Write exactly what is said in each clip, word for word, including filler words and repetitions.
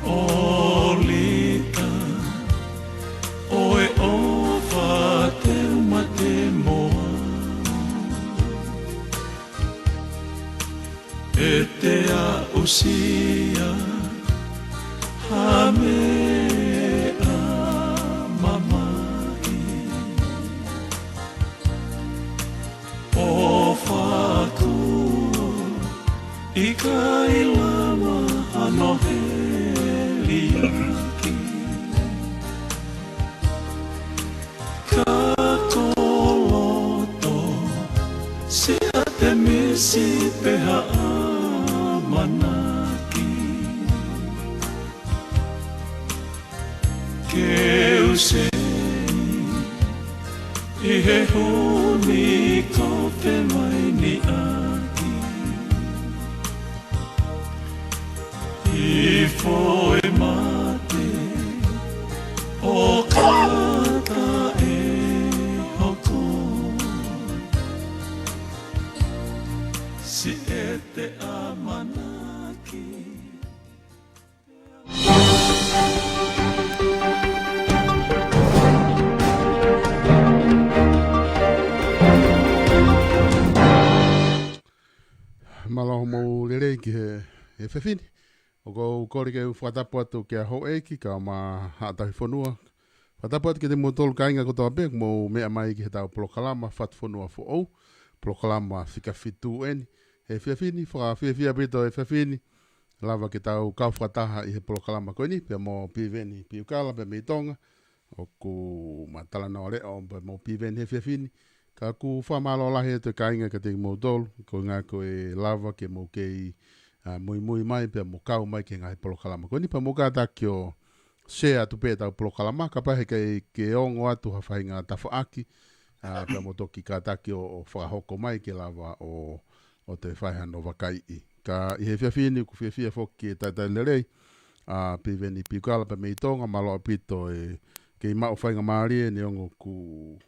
ʻOlita, ʻoe ʻofa te u mate moa. ʻE te aʻusia ha meʻa mamahi. ʻOfa kuo ʻikai lava hano heliaki. Ka ko loto, se ʻAtemisi pe ha ʻamanaki. Ke u sei ʻi he huni ko te mai ni ʻaki. ʻI foe mate ʻo kata e hoko. Siʻete ʻamanaki. Mālō hoʻomou lelei ki he, he efiafi ni. ʻOku ou kole ke u fakatapu atu ki he houʻeiki, kae ʻumaʻā Haʻa Tauhi Fonua. Fakatapu atu kiate kimoutolu kāinga kotoa pē, mou meʻa mai ki heʻetau polokalama Fatu Fonua Foʻou, polokalama fika fitu eni. He efiafi ni, fakafiefia ʻaupito he efiafi ni, lava ke tau kau fakataha ʻi he polokalama ko eni, pea mo Piveni Piukala, pea mei Tonga, ʻoku ma talanoa leʻo pea mo Piveni he efiafi ni. Ka ʻoku fakamālō lahi atu e kāinga kiate kimoutolu, koeʻuhi ko e lava ke mou kei, ʻa, muimui mai, pea mou kau mai ki he ngaahi polokalama ko eni, pea mou kātaki ʻo share atu pē ʻetau polokalama, kapau he ʻikai ke ongo atu ha faʻahinga tafaʻaki, ʻa, pea mou toki kātaki ʻo, ʻo fakahoko mai ke lava ʻo, ʻo toe fai hano vakaiʻi. Ka ʻi he efiafi ni ʻoku fiefia foki e talitali lelei, ʻa, Piveni Piukala pea mei Tonga, mālō ʻaupito e kei maʻu faingamālie neongo ʻoku,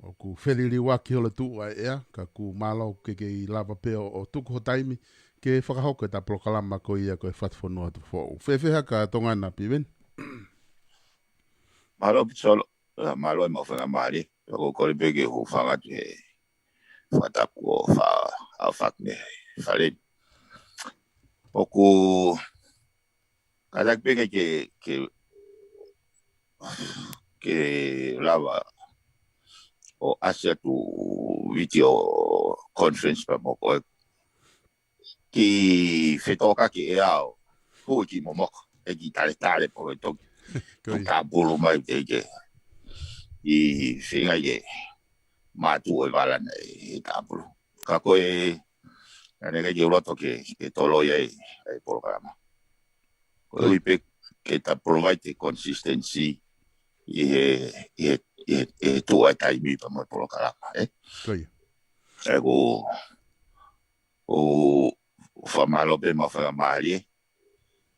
ʻoku feliliuaki holo e tuʻu ʻa e ʻea, ka ʻoku mālō ke kei lava pē ʻo, ʻo tuku ho taimi, ke fakahoko ʻeta polokalama ko ia ko e Fatu Fonua Foʻou. Fēfē hake ʻa Tonga na, Piveni? Mālō ʻaupito Solo, ʻa, mālō e maʻu faingamālie, ʻoku ou kole pē ke u hūfanga atu he fakatapu ʻo fa-, ʻa fakne fale. ʻOku kātaki pē ke, ke, ke lava ʻo ʻasi atu video conference pea mo koe ki fetokaki e ao, hui ki momoko, ʻe ki taletale polo e toki. Ko ia. Tāpulu mai te ke, ʻi feinga ke mātuʻa e vala na e tāpulu. Ka ko e, ʻa e ʻikai ke u loto ke, ke toloi ai, ʻa e polokalama. Ko e ʻuhi pē ke ta provide e consistency ʻi he, ʻi he, ʻi he, ʻi he tuʻu ʻa e taimi pea mo e polokalama, ē? Ko ia. ʻE ko, ʻoku fakamālō pē maʻu faingamālie.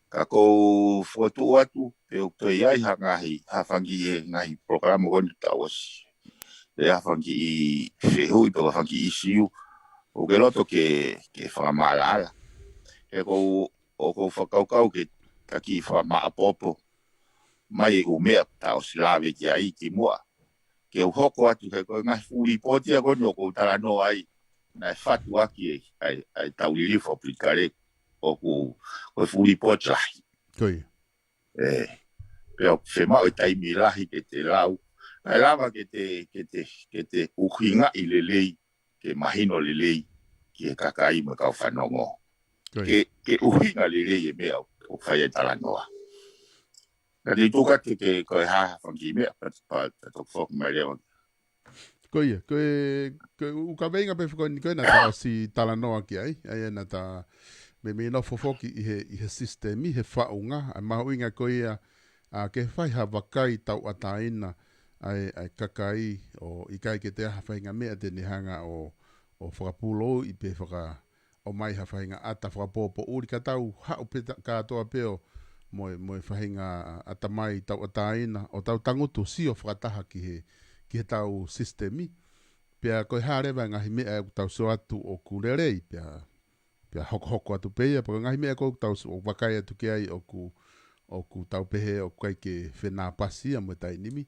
Ka ʻoku ou fokotuʻu atu, pe ʻoku toe ʻi ai ha ngaahi, ha fanga kiʻi ngaahi polokalama ko eni tau ʻosi. Pe ha fanga kiʻi fehuʻi, pe ha fanga kiʻi ʻisiu ʻoku ke loto ke, ke fakamaʻalaʻala. He ʻoku ou, ʻoku ou fakakaukau ke ta kiʻi fakamāʻopoʻopo mai e ʻū meʻa tau ʻosi lave ki ai kimuʻa. Ke u hoko atu he ko e ngaahi fuʻu lipooti ia ko eni ʻoku ou talanoa ai, naʻe fatu ʻaki e, ʻa e, ʻa e tau liliu fakapolitikale ʻoku, ko e fuʻu lipooti lahi. Ko ia. ʻE, pea ʻoku fiemaʻu e taimi lahi ke te lau. Kae lava ke te, ke te, ke te ʻuhingaʻi lelei, ke mahino lelei ki he kakai mo e kau fanongo. Ko ia. Ke, ke ʻuhinga lelei e meʻa ʻoku, ʻoku fai ai e talanoa. Ka te tuka ke, ke ko e hā ha fanga kiʻi meʻa, pa, pa, pa toki foki mai leva. Ko ia, ko e, ko e ʻū kaveinga pē foki ko eni ko ē naʻa ta ʻosi talanoa ki ai, ʻa ia naʻa ta meimei nofo foki ʻi he, ʻi he sisitemi, he faʻunga, ʻa e mahuʻinga ko ia, ʻa, ke fai ha vakai tauʻatāina ʻa e, ʻa e kakai ʻo ʻikai ke toe ʻi ai ha faʻahinga meʻa te ne hanga ʻo, ʻo fakapūlou ʻi pe faka-, ʻomai ha faʻahinga ʻata fakapōpōʻuli ka tau haʻu pē ta-, kātoa pē ʻo mo e, mo e faʻahinga ʻatamai tauʻatāina ʻo tau tangutu sio fakataha ki he, ki heʻetau sisitemi. Pea ko e hā leva e ngaahi meʻa ʻoku tau sio atu ʻoku lelei, pea, pea hokohoko atu pē ia, pea ko e ngaahi meʻa ʻoku tau sio ʻo vakai atu ki ai ʻoku, ʻoku tau pehē ʻoku ʻikai ke fenāpasi ia mo e taimi ni.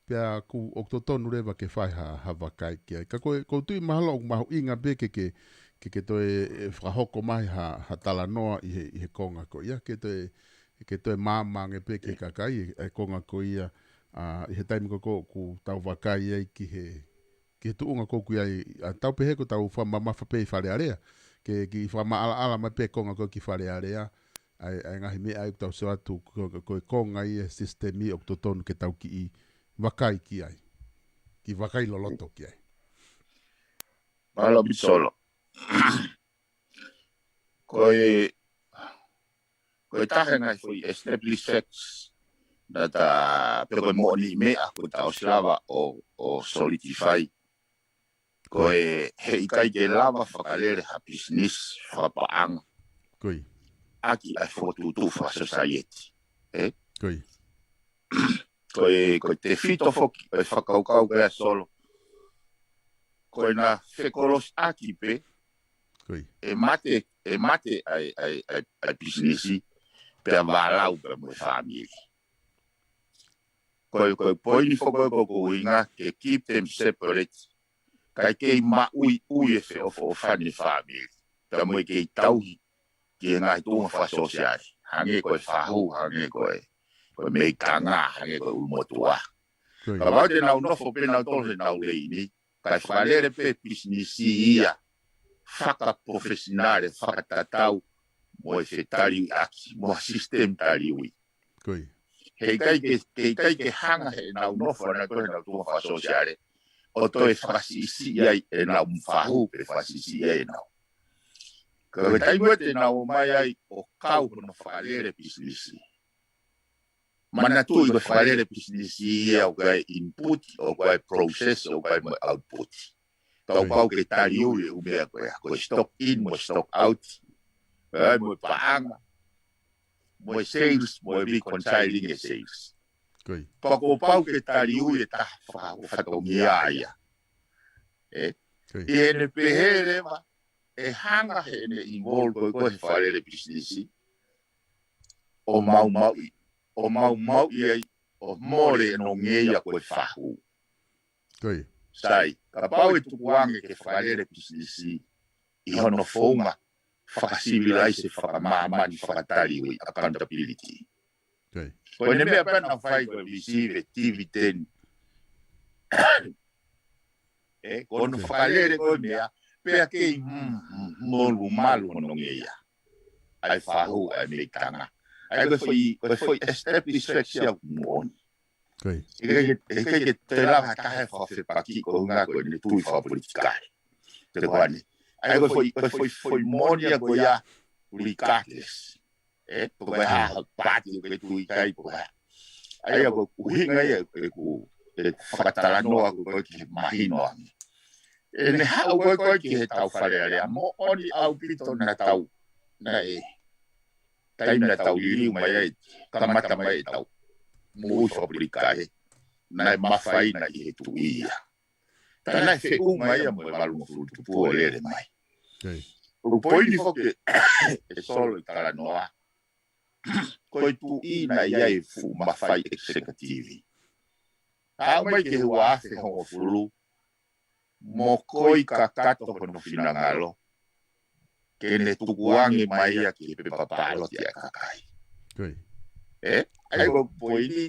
Pea ʻoku, ʻoku totonu leva ke fai ha, ha vakai ki ai. Ka ko e, ʻoku ou tui mahalo ʻoku mahuʻinga pē ke, ke, ke, ke toe, ʻe, fakahoko mai ha, ha talanoa ʻi he, ʻi he konga ko ia, ke toe, ke toe maama ange pē ki he kakai, ʻa e konga ko ia, ʻa, ʻi he taimi ko ē ʻoku tau vakai ai ki he, ki he tuʻunga ko ē ʻoku ʻi ai, ʻa, tau pehē ko ʻetau fakamamafa pē ʻi Fale Alea. Ke, ke fakamaʻalaʻala mai pē konga ko ē ki Fale Alea, ʻa e, ʻa e ngaahi meʻa ʻoku tau sio atu, ko, ko, ko e konga ia e sisitemi ʻoku totonu ke tau kiʻi vakai ki ai. Kiʻi vakai loloto ki ai. Mālō Pisolo. Ko e, ko e taha e ngaahi foʻi established facts, naʻa ta, pe ko e moʻoniʻi meʻa, ʻoku ta ʻosi lava ʻo, ʻo solidify. Ko e, heʻikai ke lava fakalele ha business, fakapaʻanga. Ko ia. ʻAki ʻa e fokotuʻutuʻu fakasosaieti. Ē? Ko ia. Ko e, ko e tefito foki, ko e fakakaukau ko ia Solo. Ko e na fekolosi ʻaki pē, Ko ia. ʻe mate, ʻe mate ʻa e, ʻa e, ʻa e, ʻa e business, pea vālau pē mo e fāmili. Ko e, ko e poini foki ko ē ʻoku ʻuhinga ke keep them separate. Kae kei maʻuiʻui e feʻofoʻofani e fāmili. Pea mo e kei tauhi ki he ngaahi tuʻunga fakasōsiale. Hangē ko e fahu, hangē ko e, ko e meʻi kanga, hangē ko e ʻulumotuʻa. Ko ia. Kapau te nau nofo pē nautolu he nau leini, kae fakalele pē pisinisi ia fakapolofesinale, fakatatau mo e fetaliuiʻaki, mo e sisitemi taliui. Ko ia. Heʻikai ke, heʻikai ke hanga heʻenau nofo ʻanautolu he nau tuʻunga fakasōsiale ʻo toe fakasiʻisiʻi ai ʻenau fahu pe fakasiʻisiʻi ai ʻenau. Ka ko e taimi ʻe te nau ō mai ai ʻo kau hono fakalele pisinisi, manatuʻi ko e fakalele pisinisi ia ʻoku ʻi ai e input, ʻoku ʻi ai e process, ʻoku ʻi ai mo e output. Tau Ko ia. pau ke taliui e ʻū meʻa ko ia, ko e stock in, mo e stock out, ʻi ai mo e paʻanga, mo e sales, mo e reconciling e sales. Ko ia. Pea kuo pau ke taliui e taha faka-, fatongia ia. Ē? Ko ia. ʻI heʻene pehē leva, ʻe hanga heʻene involve ko ē he fakalele pisinisi ʻo maumauʻi, ʻo maumauʻi ai, ʻo mole ʻene ongoʻi ia ko e fahu. Ko ia. Sai, kapau ʻe tukuange ke fakalele pisinisi ʻi hono founga fakasivilaise, fakamāmani, fakataliui, accountability. Ko ia. Ko ʻene meʻa pē naʻa fai ko e receive dividend. Ē, ko hono Ko ia. fakalele ko e meʻa, pea kei, mm, mm, molumalu hono ongoʻi ia. ʻA e fahu, ʻa e meʻi kanga. ʻA ia ko e foʻi, ko e foʻi established facts ia ʻoku moʻoni. Ko ia. ʻIkai ke, ʻikai ke toe lava ha taha ʻe fakafepaki ko e ʻuhinga ko ʻene tui fakapolitikale. Te ko ane. ʻA ia ko e foʻi, ko e foʻi, foʻi moʻoni ia ko ia regardless. Ē, ko e hā, Ko ia. ha paati ʻoku ke tui ki ai ko e hā. ʻA ia ko e ʻuhinga ia ʻeku, ʻeku fakatalanoa ko ē ki he mahino ange. ʻEne haʻu ko ē ko ē ki heʻetau Fale Alea, moʻoni ʻaupito naʻa tau, naʻe, taimi naʻa tau liliu mai ai, kamata mai ʻetau moʻui fakapolitikale, naʻe mafai naʻe ʻi he tuʻi ia. Ka naʻe feʻunga ia mo e valungofulu tupu ʻo lele mai. Ko ia. ʻOku poini foki ʻe Solo ʻi he talanoa, ko e tuʻi naʻe ʻi ai e fuʻu mafai executive. Aʻu mai ki he ua afe hongofulu, mokoi kakato hono finangalo ke ne tukuange mai ia ki he pepa pāloti ʻa e kakai. Ko ia. Ē? ʻA ia ko e poini,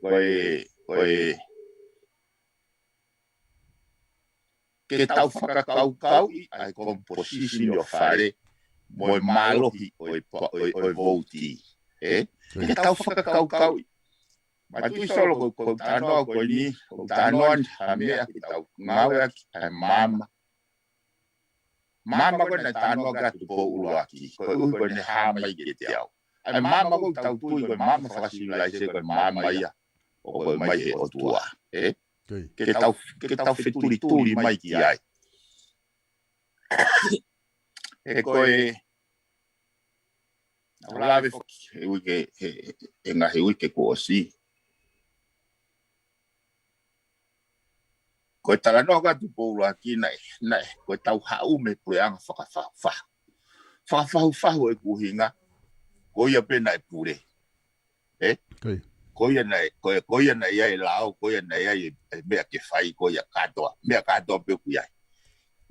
ko e, ko e, ke tau fakakaukauʻi ʻa e composition ʻo e Fale mo e mālohi ʻo e pa-, ʻo e, ʻo e vouti. Ē? Ko ia. Ke tau fakakaukauʻi. Manatuʻi Solo ko, ko e talanoa ko eni, ko e talanoa ni ha meʻa ke tau ngāueʻaki ʻa e maama. Maama ko ē naʻe talanoa ki ai Tupou ʻUluaki, ko e ʻuhi ko ʻene hā mai kiate au. ʻA e maama ko ē ʻoku tau tui ko e maama fakasivilaise ko e maama ia ʻoku ʻomai ʻe he ʻOtua. Ē? Ko ia. Ke tau, ke tau fetulituli mai ki ai. Ē ko e, ʻa e lave foki he uike, he, he ngaahi uike kuo ʻosi. Ko e talanoa ko ē ʻa Tupou ʻUluaki naʻe, naʻe, ko e tau haʻu mei he puleʻanga fakafahufahu. Fakafahufahu ʻeku ʻuhinga, ko ia pē naʻe pule. Ē? Ko ia naʻe, ko ia, ko ia naʻe ʻi ai e lao, ko ia naʻe ʻi ai e, e meʻa ke fai, ko ia kātoa, meʻa kātoa pē ʻoku ʻi ai.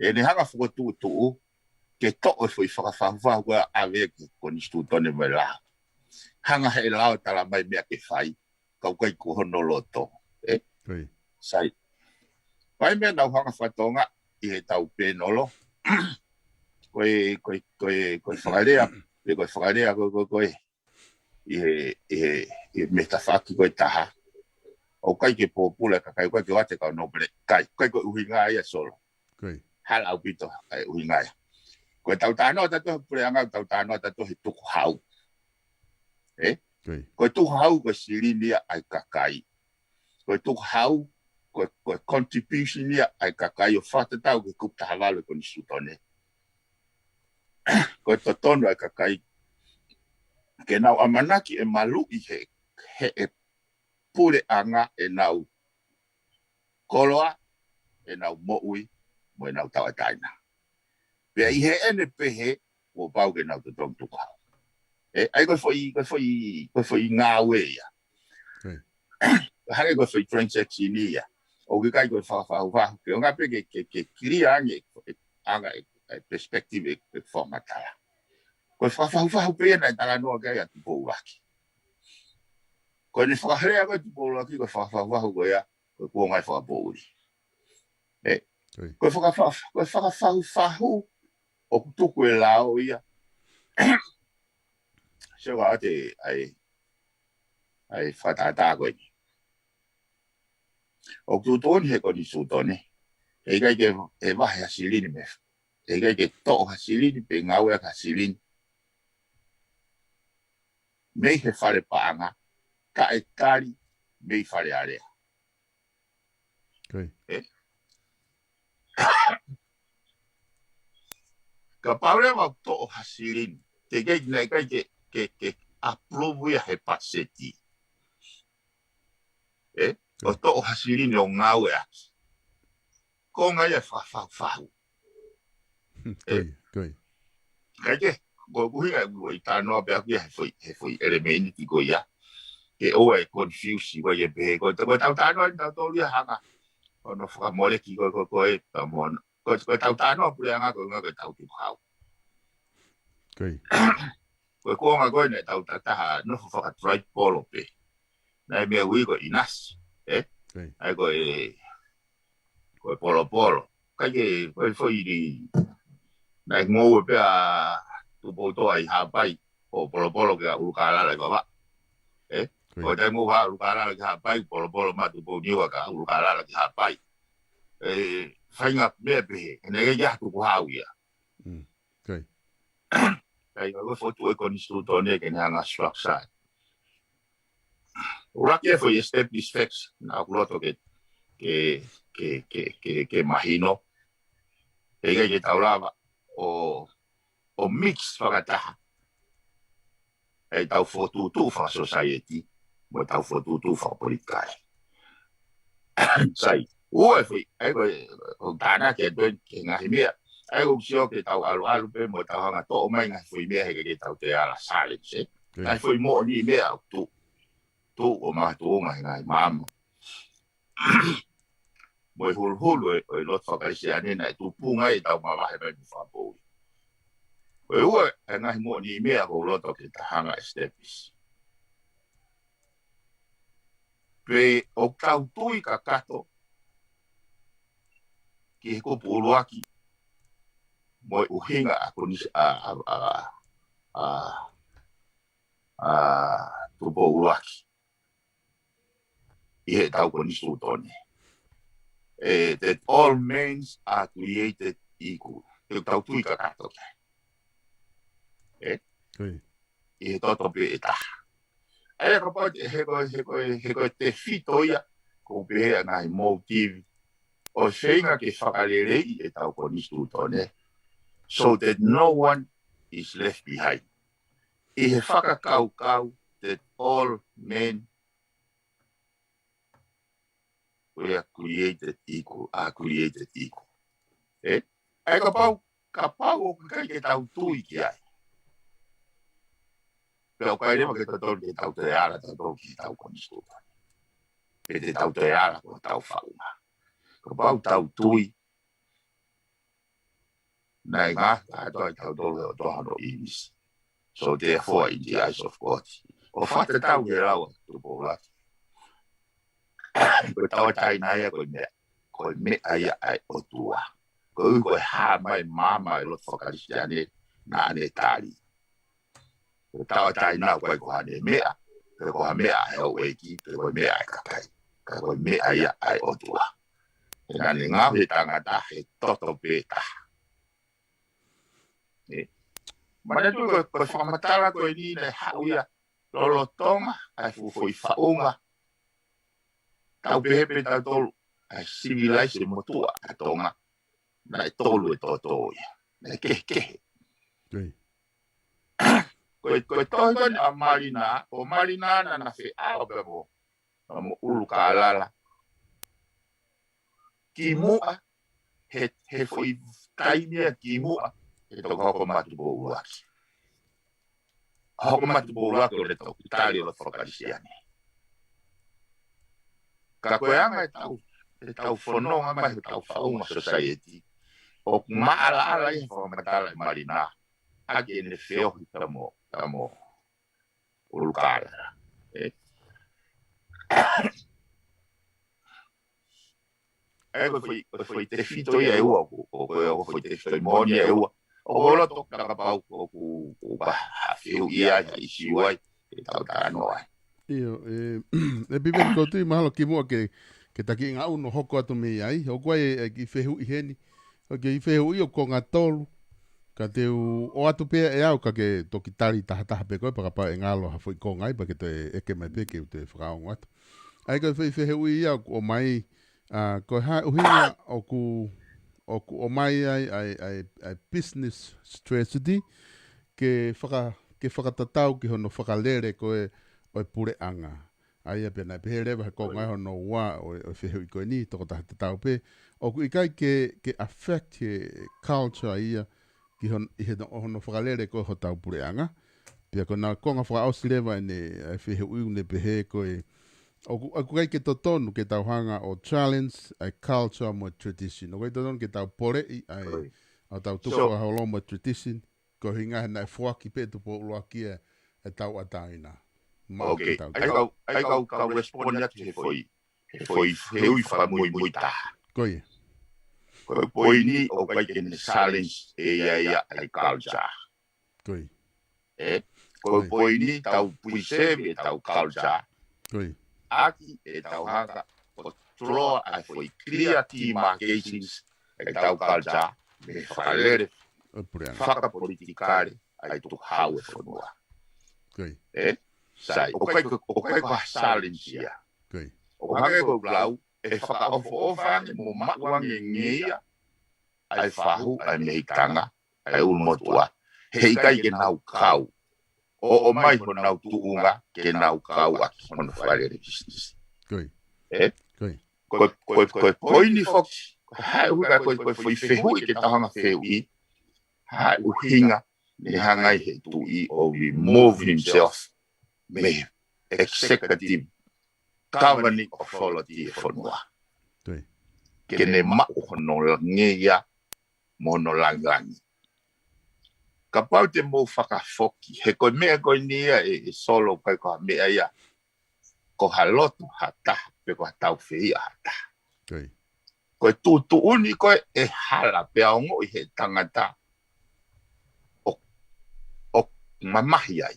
ʻEne hanga fokotuʻutuʻu, ke toʻo e foʻi fakafahufahu ko ia ʻave ki he konisitūtone mo e lao. Hanga he lao tala mai meʻa ke fai, ka ʻoku ʻikai ko hono loto. Ē? Sai. Ko e meʻa naʻa ku hanga fakatonga ʻi heʻetau pēnolo. Ko e, ko e, ko e, ko e fakalea, pe ko e fakalea, ko e, ko e, ko e, ʻi he, ʻi he, ʻi he metafaki ko e taha. ʻOku ʻikai ke pōpula e kakai, ʻoku ʻikai ke ʻoatu e kau nōpele, ʻikai, ʻikai ko e ʻuhinga ia Solo. Hala ʻaupito e ʻuhinga ia. Ko ʻetau talanoa ʻatautolu he puleʻanga, ʻetau talanoa ʻatautolu he tukuhau. Ē? Ko e tukuhau ko e silini ia ʻa e kakai. Ko e tukuhau, ko e, ko e contribution ia ʻa e kakai ʻo fakatatau ki he kupu taha valu e konisitūtone. Ko e totonu ʻa e kakai ke nau ʻamanaki ʻe maluʻi he, he ʻe puleʻanga ʻenau koloa, ʻenau moʻui, mo ʻenau tauʻatāina. Pea ʻi heʻene pehē, kuo pau ke nau totongi tukuhau. Ē, ʻa ia ko e foʻi, ko e foʻi, ko e foʻi ngāue ia. Hangē ko e foʻi transaction ia. ʻOku ʻikai ko e fakafahufahu, ke ʻaonga pē ke, ke, ke clear ange, e, anga e, e perspective e, e fakamatala. Ko e fakafahufahu pē ia naʻe talanoa ki ai ʻa Tupou ʻUluaki. Ko ʻene fakalea ko ē Tupou ʻUluaki, ko e fakafahufahu ko ia, ko e kuonga e fakapoʻuli. Ē, ko e fakafa-, ko e fakafahufahu ʻoku tuku e lao ia. Sio ʻa e, ʻa e, ʻa e fakatātā ko eni. ʻOku tuʻutuʻuni he konisitūtone, heʻikai ke, ʻe vahe ha silini mei, heʻikai ke toʻo ha silini pe ngāueʻaki ha silini mei he fale paʻanga, kae tali mei Fale Alea. Ē? Kapau leva ʻoku toʻo ha silini, teʻeki ai, naʻe ʻikai ke, ke, ke approve ia he paseti. Ē? ʻO toʻo ha silini ʻo ngāueʻaki. Ko e ngaahi fakafahufahu. Ē? ʻIkai ke, ko e ʻuhinga ʻoku ou talanoa pē ʻaku ia he foʻi, he foʻi ʻelemēniti ko ia. Ke ʻoua ʻe confuse, ko ia pē, ko, ko ʻetau talanoa ʻatautolu ia hanga ʻo nau fakamoleki ko, ko, ko e, ka mo, ko, ko ʻetau talanoa puleʻanga ko e ʻuhinga ko ʻetau tukuhau. Ko e kuonga ko ē naʻe tau takitaha nofo faka-tribal pē. Naʻe meʻa ui ko e ʻinasi, ē? ʻA ia ko e, ko e polopolo. ʻIkai ke, ko e foʻi li, naʻe ngoue pē ʻa Tupoutoʻa ʻi Haʻapai, ko polopolo ki ʻUlukālala ʻi Vavaʻu. Ē? Ko e taimi ʻoku haʻu ʻUlukālala ki Haʻapai, polopolo mai Tupouniua kia ʻUlukālala ki Haʻapai. Ē, faʻahinga meʻa pehē, he naʻe ʻikai ke ʻi ai ha tukuhau ia. ʻIkai, ʻoku fokotuʻu e konisitūtone ke ne hanga ʻo structure. ʻUluaki e foʻi established facts, naʻa ku loto ke, ke, ke, ke, ke, ke mahino. Heʻikai ke tau lava ʻo, ʻo mix fakataha ʻetau fokotuʻutuʻu fakasōsaieti, mo ʻetau fokotuʻutuʻu fakapolitikale. Sai, ua e foʻi, ʻa ia ko e, ʻoku tānaki atu eni ki he ngaahi meʻa. ʻA ia ʻoku ou sio ke tau ʻaluʻalu pē mo tau hanga ʻo toʻo mai ngaahi foʻi meʻa heʻikai ke tau toe ala challenge, ē? Ngaahi foʻi moʻoniʻi meʻa ʻoku tuʻu, tuʻu ʻo makatuʻunga he ngaahi maama. Mo e huluhulu ʻo e, ʻo e lotu faka-Kalisitiane naʻe tupunga ai ʻetau mavahe mai mei he fakapoʻuli. Ko e ua e ngaahi moʻoniʻi meʻa ʻoku ou loto ke tau hanga ʻo establish. Pe ʻoku tau tui kakato ki he kupu ʻuluaki mo e ʻuhinga ʻa Konisi-, ʻa, ʻa, ʻa, ʻa, ʻa Tupou ʻUluaki ʻi heʻetau konisitūtone. Ē, that all men are created equal. Pe ʻoku tau tui kakato ki ai. Ē? ʻI he toto pē ʻe taha. ʻA ia kapau te, he ko e, he ko e, he ko e tefito ia, ʻoku ou pehē ʻa e ngaahi motive ʻo e feinga ke fakaleleiʻi ʻetau konisitūtone. So that no one is left behind. ʻI he fakakaukau that all men were created equal, are created equal. Ē? ʻA ia kapau, kapau ʻoku ʻikai ke tau tui ki ai. Pea ʻoku ʻikai leva ke totonu ke tau toe ala tautolu ki heʻetau konisitūtone. Pe te tau toe ala ko hotau faʻunga. Kapau ʻoku tau tui naʻe ngata atu ai tautolu he ʻOtua hono ʻīmisi. So therefore, in the eyes of God. ʻO fakatatau ki he lau ʻa Tupou ʻUluaki, ko e tauʻatāina ia ko e meʻa, ko e meʻa ia ʻa e ʻOtua. Koeʻuhi ko e hā mai maama e lotu faka-Kalisitiane naʻa ne tali. Ko e tauʻatāina ʻoku ʻikai ko haʻane meʻa, pe ko ha meʻa ʻa e houʻeiki, pe ko e meʻa ʻa e kakai. Ka ko e meʻa ia ʻa e ʻOtua. He naʻa ne ngaohi e tangata he toto pē taha. ʻE. Manatuʻi ko e, ko e fakamatala ko eni naʻe haʻu ia lolotonga ʻa e fuʻu foʻi faʻunga tau pehē pē tautolu ʻa e sivilaise motuʻa ʻa Tonga. Naʻe tolu e toto ia. Naʻe kehekehe. Ko e, ko e tohi ko eni ʻa Malina, ʻo Malina naʻa na feʻao pē mo, mo ʻUlukālala. Kimuʻa, he, he foʻi taimi ia kimuʻa, he toki hoko mai Tupou ʻUluaki. Hoko mai Tupou ʻUluaki ʻo ne toki tali lotu faka-Kalisitiane. Ka ko e anga ʻetau, ʻetau fononga mai, ʻetau faʻunga society, ʻoku maʻalaʻala ia he fakamatala ʻa Malina, ʻaki ʻene feohi pea mo, pea mo ʻUlukālala. ʻE. ʻE, ko e foʻi, ko e foʻi tefito ia ʻe ua, ʻoku, ʻoku, ko e, ko e foʻi tefito moʻoni ia ʻe ua. ʻOku ou loto kapau ʻoku, ʻoku ʻi ai ha fehuʻi ai, ha ʻīsiu ai, ke tau talanoa ai. ʻIo, ʻe, ʻe Piveni, ʻoku ou tui mahalo kimuʻa ke, ke taki ngaʻunu hoko atu mei ai. ʻOku ʻi ai e, e kiʻi fehuʻi heni. ʻOku ʻi ai e kiʻi fehuʻi ʻoku konga tolu. Ka te u ʻoatu pē ʻe au ka ke toki tali tahataha pē koe, pea kapau ʻe ngalo ha foʻi konga ai, pea ke toe ʻeke mai pē ke u toe fakaongo atu. ʻA ia ko e foʻi fehuʻi ia ʻoku ʻomai, ʻa, ko e hā e ʻuhinga ʻoku, ʻoku ʻomai ai, ʻa e, ʻa e, ʻa e business strategy, ke faka-, ke fakatatau ki hono fakalele ko ē ʻo e puleʻanga. ʻA ia pea naʻe pehē leva he konga hono ua ʻo e, ʻo e fehuʻi ko eni, tokotaha tatau pē. ʻOku ʻikai ke, ke affect he culture ia ki hon-, ʻi he no-, hono fakalele ko ē hotau puleʻanga. Pea ko ʻena konga fakaʻosi leva ʻene, ʻa e fehuʻi ʻoku ne pehē ko e, ʻoku, ʻoku ʻikai ke totonu ke tau hanga ʻo challenge ʻa e culture mo e tradition. ʻOku ʻikai totonu ke tau poleʻi ʻa e, ʻa hotau tupu ʻa holo mo e tradition. Ko e ʻuhinga he naʻe foaki pē Tupou ʻUluaki e, e tauʻatāina. Maʻu ke tau ʻAi kau, ʻai kau, kau respond atu he foʻi, he foʻi, he ui fakamuimui taha. Ko ia. Ko e poini ʻoku ʻikai ke ne challenge ʻe ia ia ʻa e culture. Ko ia. ʻE, ko e poini tau preserve ʻetau culture. Ko ia. ʻAki ʻetau hanga ʻo draw ʻa e foʻi clear demarcations ʻetau culture mei he fakalele ʻo e puleʻanga. Fakapolitikale ʻa e tukuhau e fonua. Ko ia. ʻE, sai, ʻoku ʻikai ko, ʻoku ʻikai ko ha challenge ia. Ko ia. ʻOku hangē ko e lau, ʻe fakaʻofoʻofa ange mo maʻu ange ngeia ʻa e fahu ʻa e mehikitanga, ʻa e ʻulumotuʻa. He ʻikai ke nau kau. ʻO, ʻomai honau tuʻunga ke nau kau ʻaki hono fakalele business. Ko ia. ʻE? Ko ia. Ko, ko, ko e poini foki, ko e hā e ʻuhinga ko e, ko e foʻi fehuʻi ke tau hanga fehuʻi, hā e ʻuhinga ne hanga ai he tuʻi ʻo remove himself mei he executive governing authority e fonua. Ko ia. Ke ne maʻu hono ngeia mo hono langilangi. Kapau te mou fakafoki, he ko e meʻa ko eni ia ʻe, ʻe Solo, ʻikai ko ha meʻa ia ko ha lotu ha taha, pe ko ha taufehiʻa ha taha. Ko ia. Ko e tuʻutuʻuni ko ē ʻe hala pea ongoʻi he tangata ʻo, ʻo mamahi ai,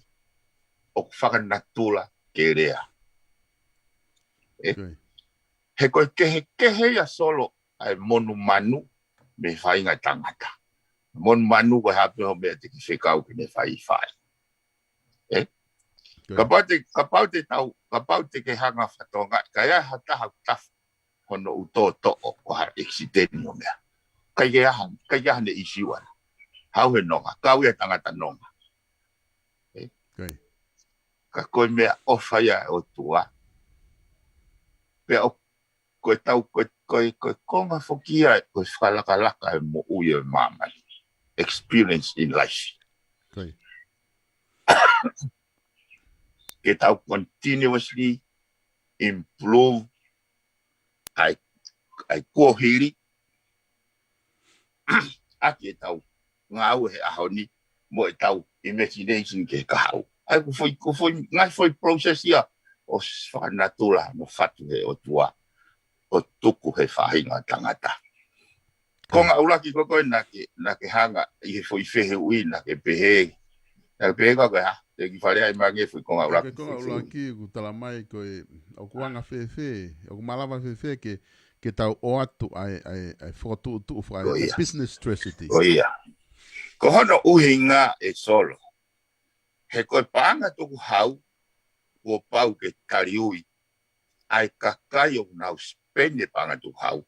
ʻo fakanatula ke lea. ʻE? Ko ia. He ko e kehekehe ia Solo ʻa e monumanu mei he faʻahinga tangata. Monumanu ko e hā pē hoʻo meʻa te ke fekau ke ne faifai. ʻE? Ko ia. Kapau te, kapau te tau, kapau te ke hanga fatonga, ka ʻi ai ha taha tafu hono ʻuto toʻo, ko ha accident ʻo meʻa. ʻIkai ke ʻi ai ha, ʻikai ke ʻi ai haʻane ʻīsiu ʻana. Haʻu he nonga, kau ia tangata nonga. ʻE? Ko ia. Ka ko e meʻaʻofa ia ʻa e ʻOtua. Pea ʻo ko e tau, ko e, ko e, ko e konga foki ia, ko e fakalakalaka e moʻui ʻo e māmani. Experience in life. Ko ia. ke tau continuously improve ʻa e, ʻa e kuohili ʻaki ʻetau ngāue he ʻaho ni mo ʻetau imagination ki he kahaʻu. ʻA ia ko e foʻi, ko e foʻi, ngaahi foʻi process ia ʻoku fakanatula mo fatu he ʻOtua ʻo tuku he faʻahinga tangata. Ko e konga ʻuluaki ko ē naʻa ke, naʻa ke hanga ʻi he foʻi fehuʻi naʻa ke pehē. Naʻa ke pehē ko e hā, te ke faleʻi mai ange foʻi konga ʻuluaki. Ko e konga ʻuluaki ʻoku tala mai ko e, ʻoku anga fēfē, ʻoku malava fēfē ke, ke tau ʻoatu ʻa e, ʻa e, ʻa e fokotuʻutuʻu faka-, ʻa e business strategy. Ko ia. Ko hono ʻuhinga ē Solo. He ko e paʻanga tukuhau, kuo pau ke taliui ʻa e kakai ʻoku nau spend e paʻanga tukuhau